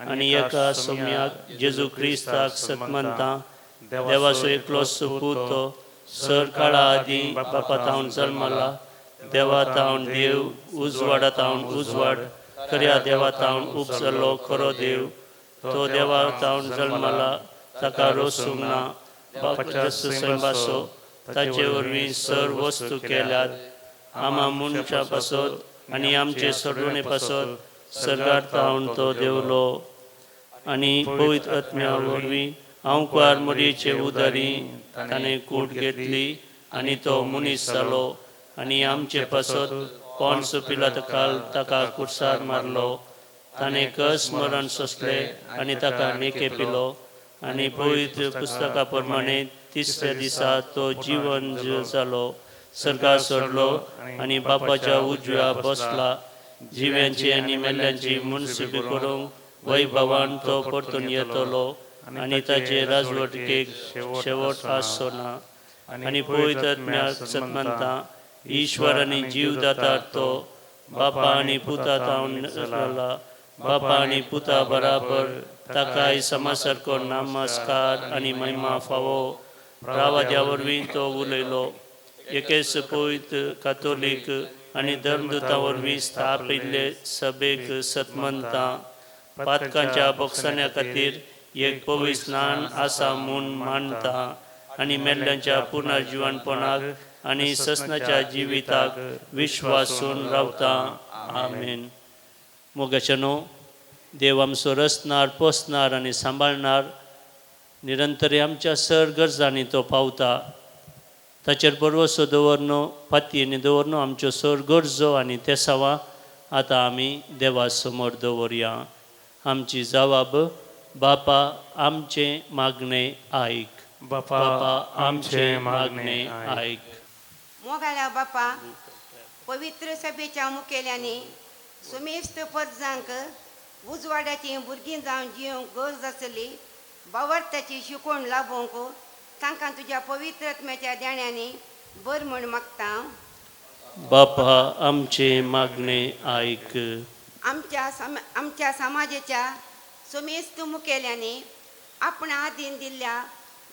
आनी एका सोम्याक जेजू क्रिस्ताक सतमनता, देवाचो एकलो पूत तो सर काळा आदीं बापा तावन जल्मला, देवा तावन देव, उजवाडा तावन उजवाड, खऱ्या देवा तावन उपजलो खरो देव, तो देवा तावन जल्मला, ताका रोसूंक ना, बापाच्या सैमाचो ताचे वरवीं सर वस्तू केल्यात, आमा मनशा पासत आनी आमचे सोडवणे पासत सर्गार तावन तो देवलो आनी पवित्र आत्म्या वरवीं आंवकार मोरयेचे उदारी ताणें कूट घेतली आनी तो मनीस जालो आनी आमचे पासत पोन्स पिलातकाल ताका कुर्सार मारलो, ताणें कस मरण सोंसलें आनी ताका नेके पिलो आनी पवित्र पुस्तका प्रमाणे तिसऱ्या दिसा तो जिवन जालो, सर्गार सोडलो आनी बापाच्या उजव्या बसला, जिव्यांची आनी मेल्ल्यांची मुनसिपी करूंक वैभवान तो परतून येतलो आनी ताचे राजवटकेक शेवट आसचो ना. आनी पवित्र आत्म्याक सतमनता, ईश्वर आनी जीवदाता तो बापा आनी पुता तावन जाला, बापा आनी पुता बराबर ताकाय समासारको नमस्कार आनी महिमा फावो. रावाद्या वरवीं तो उलयलो, एकेच पवित्र कातोलीक आनी धर्मदूता वरवीं स्थापिल्ले सभेक सतमनता, पातकांच्या बोगसण्या खातीर एक पवित्र स्नान आसा म्हूण मानता आनी मेल्ल्यांच्या पुनर्जिवनपणाक आनी ससनाच्या जिविताक विश्वासून रावता. आमेन. मोगाच्या न्हू देव आमचो रचणार, पोसणार आनी सांबाळणार, निरंतर आमच्या सर गरजांनी तो पावता. ताचेर बरवसो दवरनो, पातयेनी दवरनो आमच्यो सर गरजो आनी तेसावां आतां आमी देवा समोर दवरया. आमची जवाब, बापा आमचें मागणें आयक, बापा आमचें मागणें आयक. मोगाळ्या बापा, पवित्र सभेच्या मुखेल्यांनी सुमेस्त परजांक उजवाडाची भुरगीं जावन जिवंक गरज आसली बावडताची शिकवण लाभोवंक तांकां तुज्या पवित्र आत्म्याच्या देण्यांनी बर म्हूण मागता. बापा आमचें मागणें आयक. आमच्या समाजाच्या सुमेस्त मुखेल्यांनी आपणा आदीन दिल्ल्या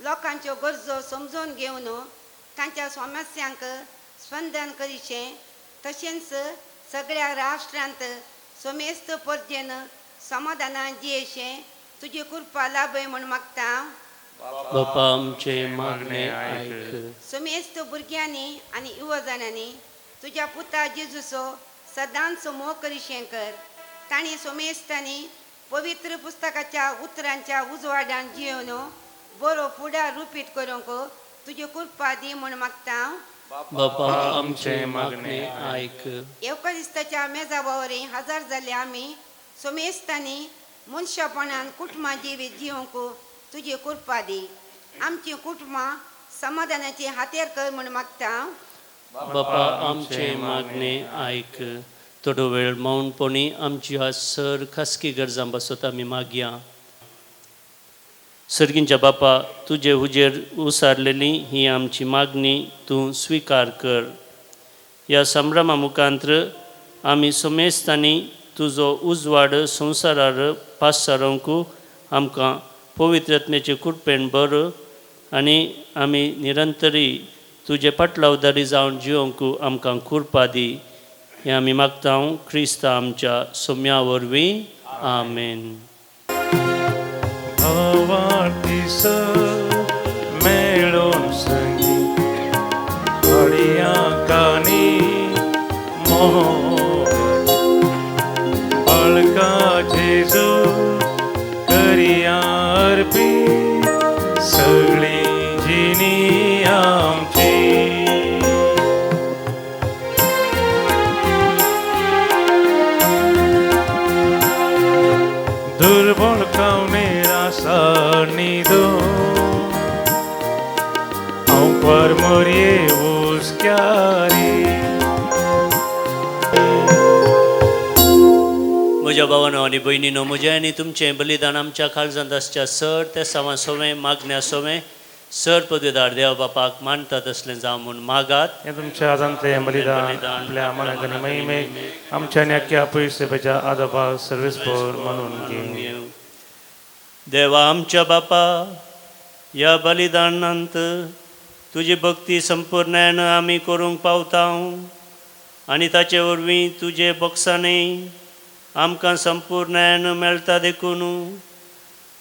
लोकांच्यो गरजो समजून घेवन तांच्या समस्यांक स्पंदन करीचें, तशेंच सगळ्या राष्ट्रांत समेस्त परजेन समाधानान जियेचें तुजी कृपा लाभय म्हूण मागता. बापा आमचें मागणें आयक. समेस्त भुरग्यांनी आनी युवजणांनी तुज्या पुता जेजूचो सदांच मोग करीशें कर. तांणी समेस्तांनी पवित्र पुस्तकाच्या उतरांच्या उजवाडान जियोवन बरो फुडार रुपीत करूंक तुजी कृपा दी म्हूण मागता. बापा आमचें मागणें आयक. येवकारिस्ताच्या मेजा बावरी हजार जाल्ले आमी समेस्तांनी मनशापणान कुटुंबां जिवीत जिवंक तुजी कृपा दी. आमची कुटुंबां समाधानाची हातेर कर म्हूण मागता. बापा आमचें मागणें आयक. थोडो वेळ मौनपणी आमची आज सर खासगी गरजां बसत आमी मागया. सर्गींच्या बापा, तुजे हुजेर उसारलेली ही आमची मागणी तूं स्विकार कर. ह्या संभ्रमा मुखांत्र आमी समेस्तांनी तुजो उजवाड संवसारार पासारोवंक आमकां पवित्र आत्म्याचे कृपेन बर आनी आमी निरंतरी तुजे पाटलावदारी जावन जिवंक आमकां कृपा दी. हें आमी मागता क्रिस्ता आमच्या सोम्या वरवीं. आमेन. मेळोन संगी कानी मोह बाळका जेजू करिया अर्पी सगळी जिनी आमची. दुर्बळ कामेरा सानिदो हांव पर मोरये हुस्क्यारी. म्हज्या भावानो आनी भयणीनो, म्हजें आनी तुमचें बलिदान आमच्या काळजांत आसच्या सर त्या सावा सोवें मागण्या सोवें सर पदवेदार देव बापाक मानता तसलें जावं म्हूण मागात. हें तुमच्या हातांतलें बलिदान आपल्या मनाक आनी महिमेक आमच्या आनी अख्ख्या पयसेपेच्या आदोबा सर्वेस्पोर म्हणून घे. देवा आमच्या बापा, ह्या बलिदानांत तुजी भक्ती संपूर्णान आमी करूंक पावता आनी ताचे वरवीं तुजे बोक्सांनी आमकां संपूर्णान मेळटा देखून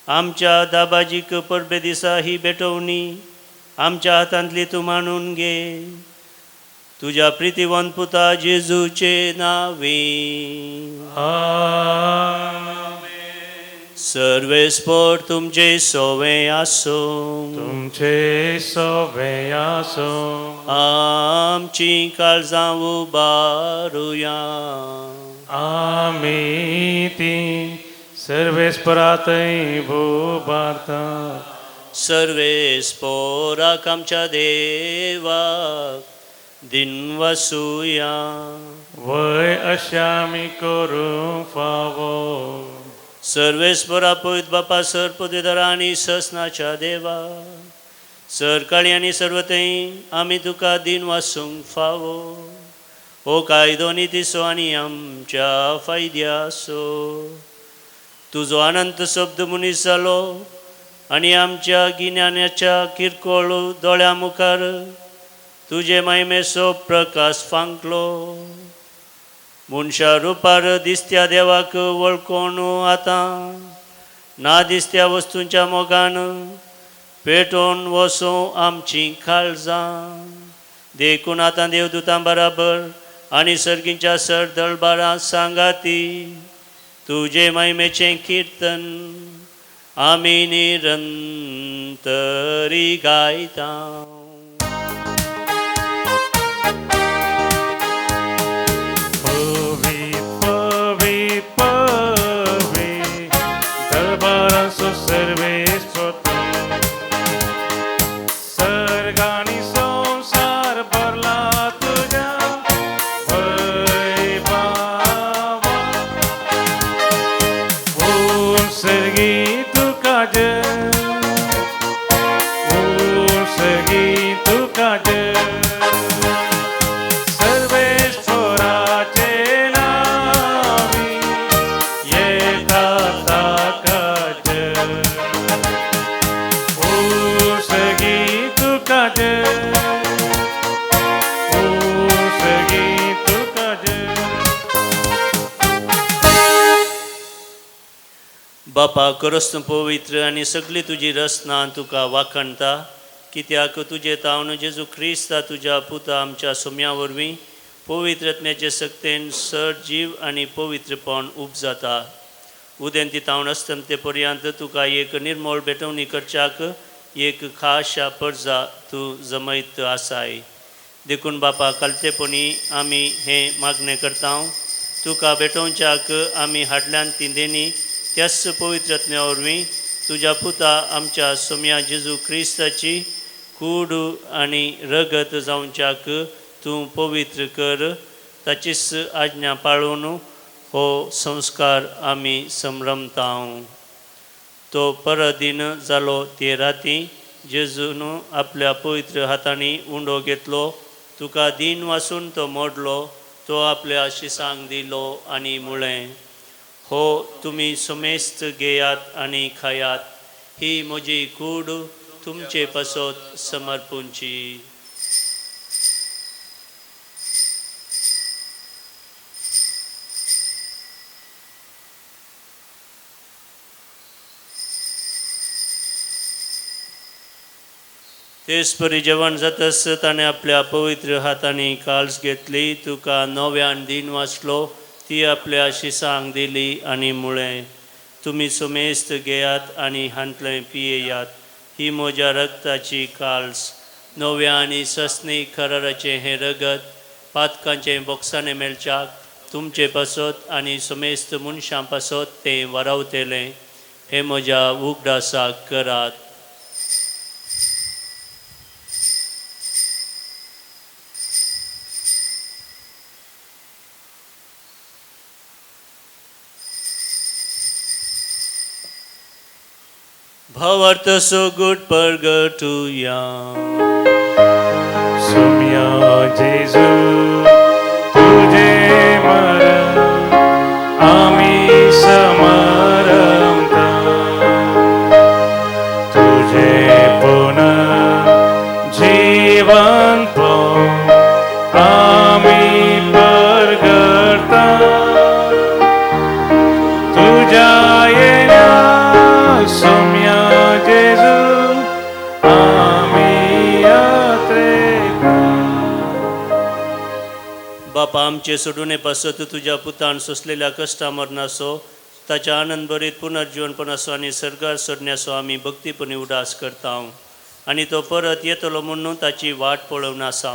आमच्या दाबाजीक परबे दिसा ही भेटवणी आमच्या हातांतली तूं मानून घे. तुज्या प्रितीवंत पुता जेजूचे नांवे. सर्वेस्पोर तुमचे सोवे आसूं. तुमचे सोवे आसूं. आमची काळजां उबारुया. आमी ती सर्वेस्परातय उबारता. सर्वेस्पोराक आमच्या देवाक दिनवासुया. वय अशें आमी करूंक फावो. सर्वेस्परा पवित्र बापा, सर पदवीधरा आनी ससनाच्या देवा, सरकाळी आनी सर्वथंय आमी तुका दिन वासूंक फावो. हो कायदो नितीचो आनी आमच्या फायद्याचो. तुजो अनंत शब्द मनीस जालो आनी आमच्या गिन्यानाच्या किरकोळ दोळ्या मुखार तुजे महिमेचो प्रकाश फांकलो. मनशा रुपार दिसत्या देवाक वळखून आतां ना दिसत्या वस्तूंच्या मोगान पेटोवन वसूं आमची काळजां. देखून आतां देवदूतां बराबर आनी सर्गींच्या सर दळबारां सांगाती तुजे महिमेचें किर्तन आमी निरंतरी गायता. बापा, करस्त पवित्र आनी सगळी तुजी रचना तुका वाखणता, कित्याक तुजे तावन जेजू क्रिस्ता तुज्या पुता आमच्या सोम्या वरवीं पवित्र आत्म्याचे सक्तेन सर जीव आनी पवित्रपण उपजाता. उदेंती तावन अस्तमते पर्यंत तुका एक निर्मोळ भेटवणी करच्याक एक खाशा परजा तूं जमयत आसाय. देखून बापा, कालतेपणी आमी हें मागणें करता, तुका भेटोवच्याक आमी हाडल्यान ती देणी त्याच पवित्र आत्म्या वरवीं तुज्या पुता आमच्या सोम्या जेजू क्रिस्ताची कूड आनी रगत जावच्याक तूं पवित्र कर. ताचीच आज्ञा पाळून हो संस्कार आमी संभ्रमता. तो परदीन जालो ते राती जेजून आपल्या पवित्र हातांनी उंडो घेतलो, तुका दीन वासून तो मोडलो, तो आपल्या शिसांक दिलो आनी म्हळें, हो तुमी समेस्त घेयात आनी खायात, ही म्हजी कूड तुमचे पासत समर्पूंची. तेच परी जेवण जातस ताणें आपल्या पवित्र हातांनी काल्स घेतली, तुका नव्यान दीन वाचलो, ती आपल्या शिसांक दिली आनी म्हळें, तुमी समेस्त घेयात आनी हांतलें पियेयात, ही म्हज्या रक्ताची काल्स, नव्या आनी सस्नी कराराचें हें रगत पातकांचें बोक्साणें मेळच्याक तुमचे पासत आनी समेस्त मनशां पासत तें वारावतलें. हें म्हज्या उगडासाक करात. भावार्थ सोगूट परगटुया. सोम्या जेजू तुझे मरण आमी समारंभता, तुझे पुनः जीवन आमी परगटता, तुझ्या येण्या सोम्या जेजू आमी यात्रेता. बापा आमचे सोडून पासत तुज्या पुतान सोंसलेल्या कश्टा मरणाचो ताच्या आनंद भरीत पुनर्जीवनपणाचो आनी सर्गार सोडण्याचो आमी भक्तीपणी उदास करता आनी तो परत येतलो म्हणून ताची वाट पळोवन आसा.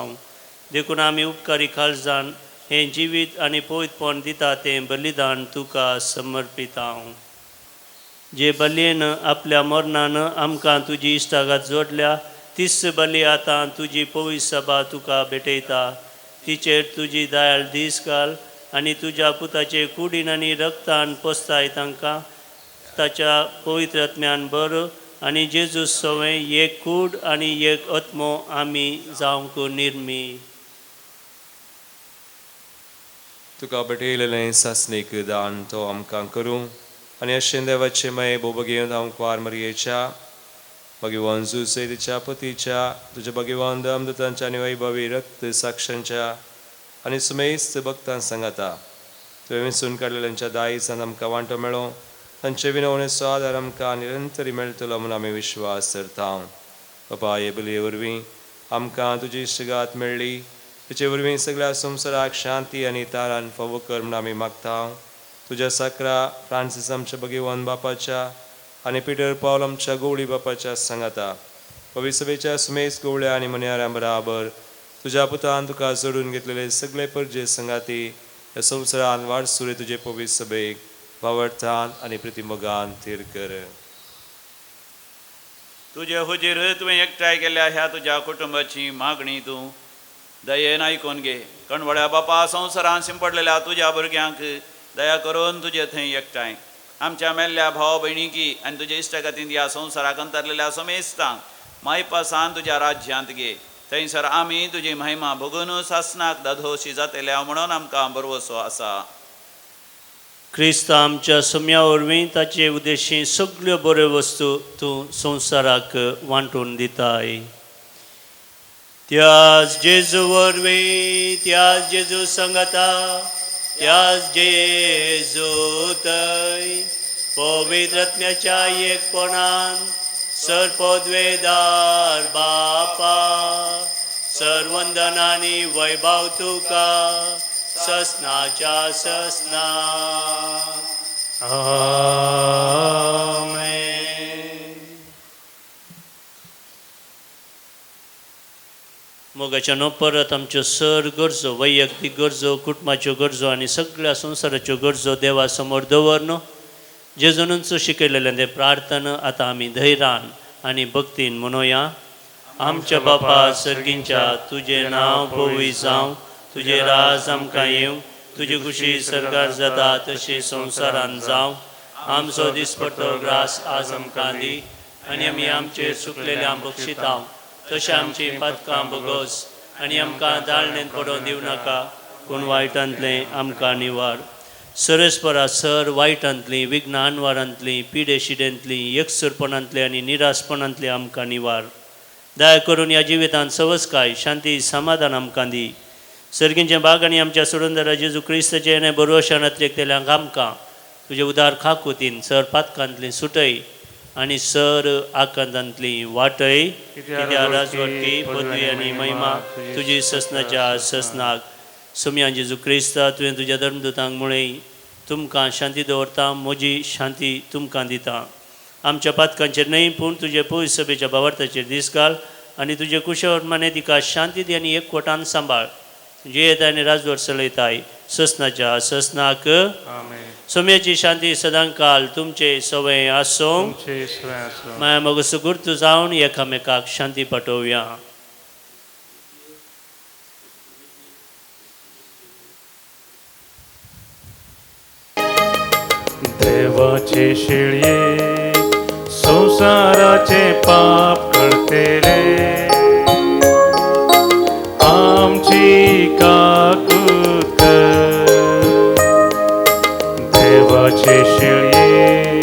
देखून आमी उपकारी काळजान हें जिवीत आनी पवित्रपण दिता तें बलिदान तुका समर्पिता. जे बलयेन आपल्या मरणान आमकां तुजी इश्टागात जोडल्या तीच बली आतां तुजी पवित्र सभा तुका भेटयता. तिचेर तुजी दयाळ दीस घाल आनी तुज्या पुताचे कुडीन आनी रक्तान पोसताय तांकां ताच्या पवित्र आत्म्यान बर आनी जेजू सवें एक कूड आनी एक आत्मो आमी जावंक निर्मी. तुका भेटयलेलें सासणीक दान तो आमकां करूं आनी अशें देवाचें माये भोबगेवन हांव मरयेच्या भगवान जुसेच्या पतीच्या तुज्या भगवान दमदतांच्या आनी वैभवी रक्त साक्षांच्या आनी सुमेस्त भक्तां सांगाता तुवें विंचून काडलेल्यांच्या दायजान आमकां वांटो मेळो, तांचे विनवणेचो आदार आमकां निरंतरी मेळटलो म्हूण आमी विश्वास धरता. बापा हे बलये वरवीं आमकां तुजी इश्टगात मेळ्ळी, तिचे वरवीं सगळ्या संवसाराक शांती आनी तारान फावो कर म्हूण आमी मागता. तुज्या साकरा फ्रांसीस आमच्या भगवान बापाच्या आनी पिटर पावल आमच्या गवळी बापाच्या सांगाता पविसभेच्या सुमेस गवळ्या आनी मन्याऱ्यां बराबर तुज्या पुतान तुका जोडून घेतलेले सगळे परजे संगाती ह्या संवसारान वाडसुरे तुजे पविसभेक भावार्थान आनी प्रतिमोगान थीर कर. तुजे हुजीर तुवें एकठांय केल्या ह्या तुज्या कुटुंबाची मागणी तूं दयेन आयकून घे. कणवळ्या बापा संवसारान शिंपडलेल्या तुज्या भुरग्यांक दया करून तुजे थंय एकठांय आमच्या मेल्ल्या भाव भयणीकी आनी तुज्या इश्टागतीन ह्या संवसाराक अंतरलेल्या समेस्तांक मायपासान तुज्या राज्यांत घे. थंयसर आमी तुजी महिमा भोगून सासनाक दादोशी जातल्या म्हणून आमकां भरवसो आसा. क्रिस्त आमच्या सम्या वरवीं ताचे उद्देशी सगळ्यो बऱ्यो वस्तू तूं संवसाराक वांटून दिताय. त्याच जेजू वरवीं, त्याच जेजू सांगाता, त्याच जेजू थंय पवित्र आत्म्याच्या एकपणान सर्वपदवेदार बापा सर्वंदनानी वैभव तुका ससनाच्या ससना. आमेन. मोगाच्यानो परत आमच्यो सर गरजो, वैयक्तीक गरजो, कुटुंबाच्यो गरजो आनी सगळ्या संवसाराच्यो गरजो देवा समोर दवर न्हू. जेजूनच शिकयलेलें तें प्रार्थना आतां आमी धैर्यान आनी भक्तीन म्हणोया. आमच्या बापा सर्गींच्या, तुजें नांव पवित्र जावं, तुजें राज आमकां येवं, तुजी खुशी सर्गार जाता तशी संवसारान जावं. आमचो दिसपट्टो ग्रास आज आमकां दी आनी आमी आमचेर चुकलेल्यांक बक्षिता तशें आमची पातकां भोगोस आनी आमकां दाळणेंत पडोवन दिवं नाका, पूण वायटांतलें आमकां निवार. सरस्परा सर वायटांतलीं, विघ्न अनवारांतलीं, पिडे शिडेंतलीं, एकसुरपणांतलीं आनी निरासपणांतलीं आमकां निवार. दया करून ह्या जिवितांत सवसकाय, शांती, समाधान आमकां दी. सर्गींचे बाग आनी आमच्या सोडूनदारा जेजू क्रिस्ताचें आनी बरोवशान अत्रेकतेल्यांक आमकां तुजे उदार खाकुतीन सर पातकांतलीं सुटय आनी सर आकांतांतली वाटय. कित्याक राजवटकी, पदवी आनी महिमा तुजी ससनाच्या ससनाक. सोम्या जेजू क्रिस्ता, तुवें तुज्या धर्मदूतांक म्हळें, तुमकां शांती दवरता, म्हजी शांती तुमकां दिता. आमच्या पातकांचेर न्हय पूण तुजे पवित्र सभेच्या भावार्थाचेर दीस घाल आनी तुजे कुशवर्माने तिका शांती दी आनी एकवटान सांबाळ. जियेत आनी राजवट चलयताय ससनाच्या ससनाक. सोम्याची शांती सदांकाल तुमचे सवय आसूं. माया मग सुगूर्त जावन एकामेकाक शांती पाठोवया. देवाचे शेळये संवसार संवसाराचे पाप करतेले आमची काकूत कर। देवाचे शेळये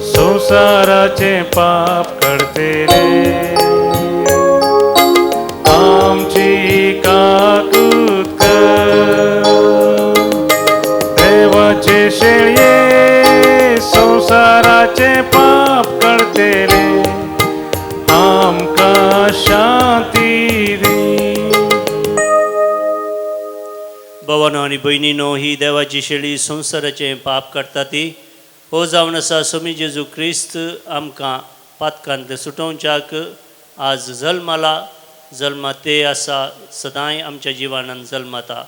संवसाराचे पाप करतेले आमची काकूत कर। देवाचे शेळये संवसाराचे पाप करतेले आमकां शांती दी। भावानो आनी भयणीनो, ही देवाची शेळी संवसाराचें पाप काडटा ती हो जावन आसा स्वामी जेजू क्रिस्त आमकां पातकांतले सुटोवच्याक आज जल्माला। जल्मा ते आसा सदांय आमच्या जिवनान जल्माता।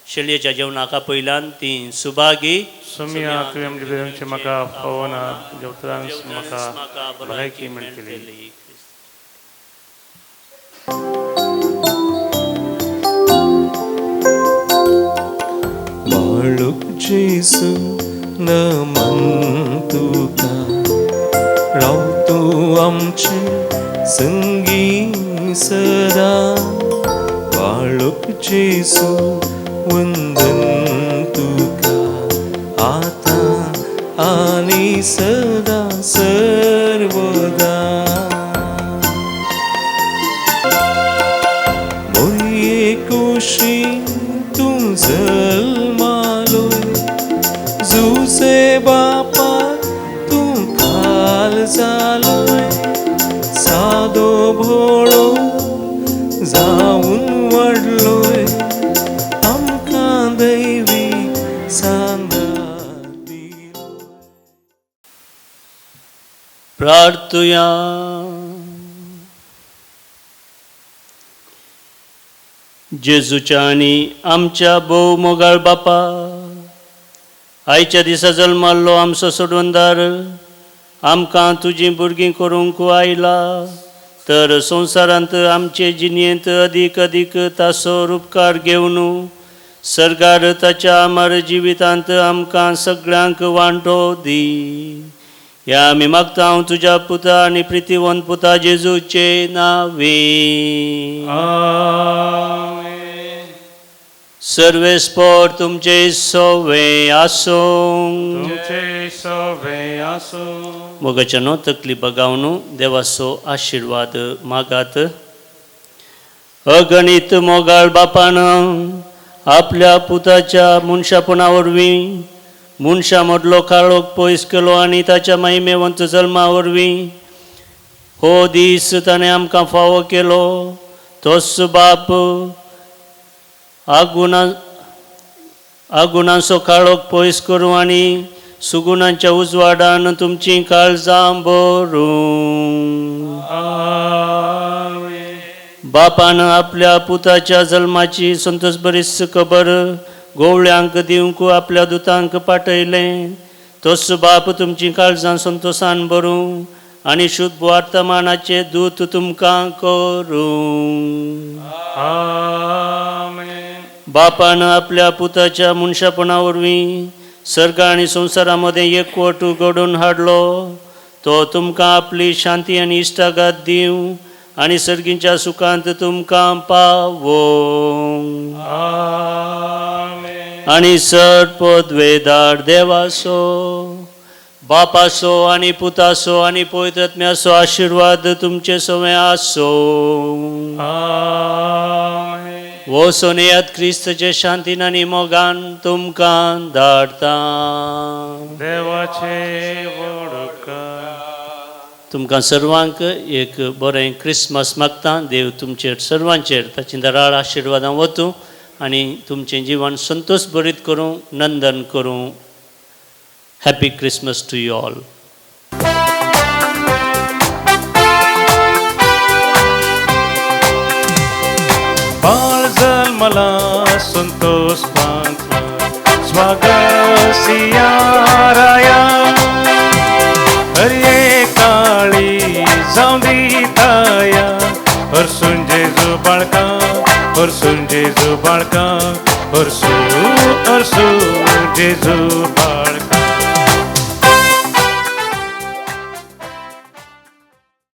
शेळयेच्या जेवणाक पयल्यान ती सुभागी सोमिया तुवें आमचे भितरचें म्हाका फावना जेवतनाच म्हाका भलायकी मेळटली। बाळूक जेजू नमन तुका, राव तूं आमचे संगी सदा। बाळूक जेजू वंदन तुका, आतां आनी सदा सर्वदा। मोरये कुशी तूं जल्मालोय, जुसे बापा तूं खाल जालोय। सादो भोळो जावन वाडलोय, आमकां दैवी सांगात दिलो। प्रार्थुया। जेजूच्या आनी आमच्या भोव मोगाळ बापा, आयच्या दिसा जल्माल्लो आमचो सोडवणदार आमकां तुजीं भुरगीं करूंक आयला, तर संवसारांत आमचे जिणेंत अदीक अदीक ताचो उपकार घेवन सर्गार ताच्या अमर जिवितांत आमकां सगळ्यांक वांटो दी। ह्या आमी मागता हांव तुज्या पुता आनी प्रितीवंत पुता जेजूचे नांवे। सर्वेस्पोर तुमचे सोवे आसूं। तुमचे सोवे आसूं। मोगाच्या न्हू तकली बगावन देवाचो आशिर्वाद मागात। अगणीत मोगाळ बापान आपल्या पुताच्या मनशापणा वरवीं मनशां मदलो काळोख पयस केलो आनी ताच्या महिमेवंत जल्मा वरवीं हो दीस ताणें आमकां फावो केलो। तोच बाप आगुणांचो काळोख पयस करूं आनी सुगुणांच्या उजवाडान तुमचीं काळजां भरूं। बापान आपल्या पुताच्या जल्माची संतोष बरीच खबर गोवळ्यांक दिवंक आपल्या दुतांक पाठयलें। तोच बाप तुमचीं काळजां संतोशान भरूं आनी शुद्ध वर्तमानाचे दूत तुमकां करूं। बापान आपल्या पुताच्या मनशापणा वरवीं सर्ग आनी संवसारा मदें एकवट घडोवन हाडलो। तो तुमकां आपली शांती आनी इश्टागत दिवं आनी सर्गीच्या सुखांत तुमकां पावोवं। आनी सर पदवेदार देवाचो बापाचो आनी पुताचो आनी पवित्र आत्म्याचो आशिर्वाद तुमचे सवें आसूं। वचून येयात क्रिस्तचे शांतीन आनी मोगान तुमकां धाडटा। देवाचे व्हड उपकार। तुमकां सर्वांक एक बरें क्रिसमस मागता। देव तुमचेर सर्वांचेर ताची दराळ आशिर्वादां वतूं आनी तुमचें जिवन संतोष भरीत करूं, नंदन करूं। Happy Christmas to you all. बाळ जल्मला संतोष पांतला स्वागत सियाराया। हरये काळी जावं दी ताया, हरसून जेजू बाळका, हरसून जेजू बाळका, हरसू हरसू जेजू बाळका।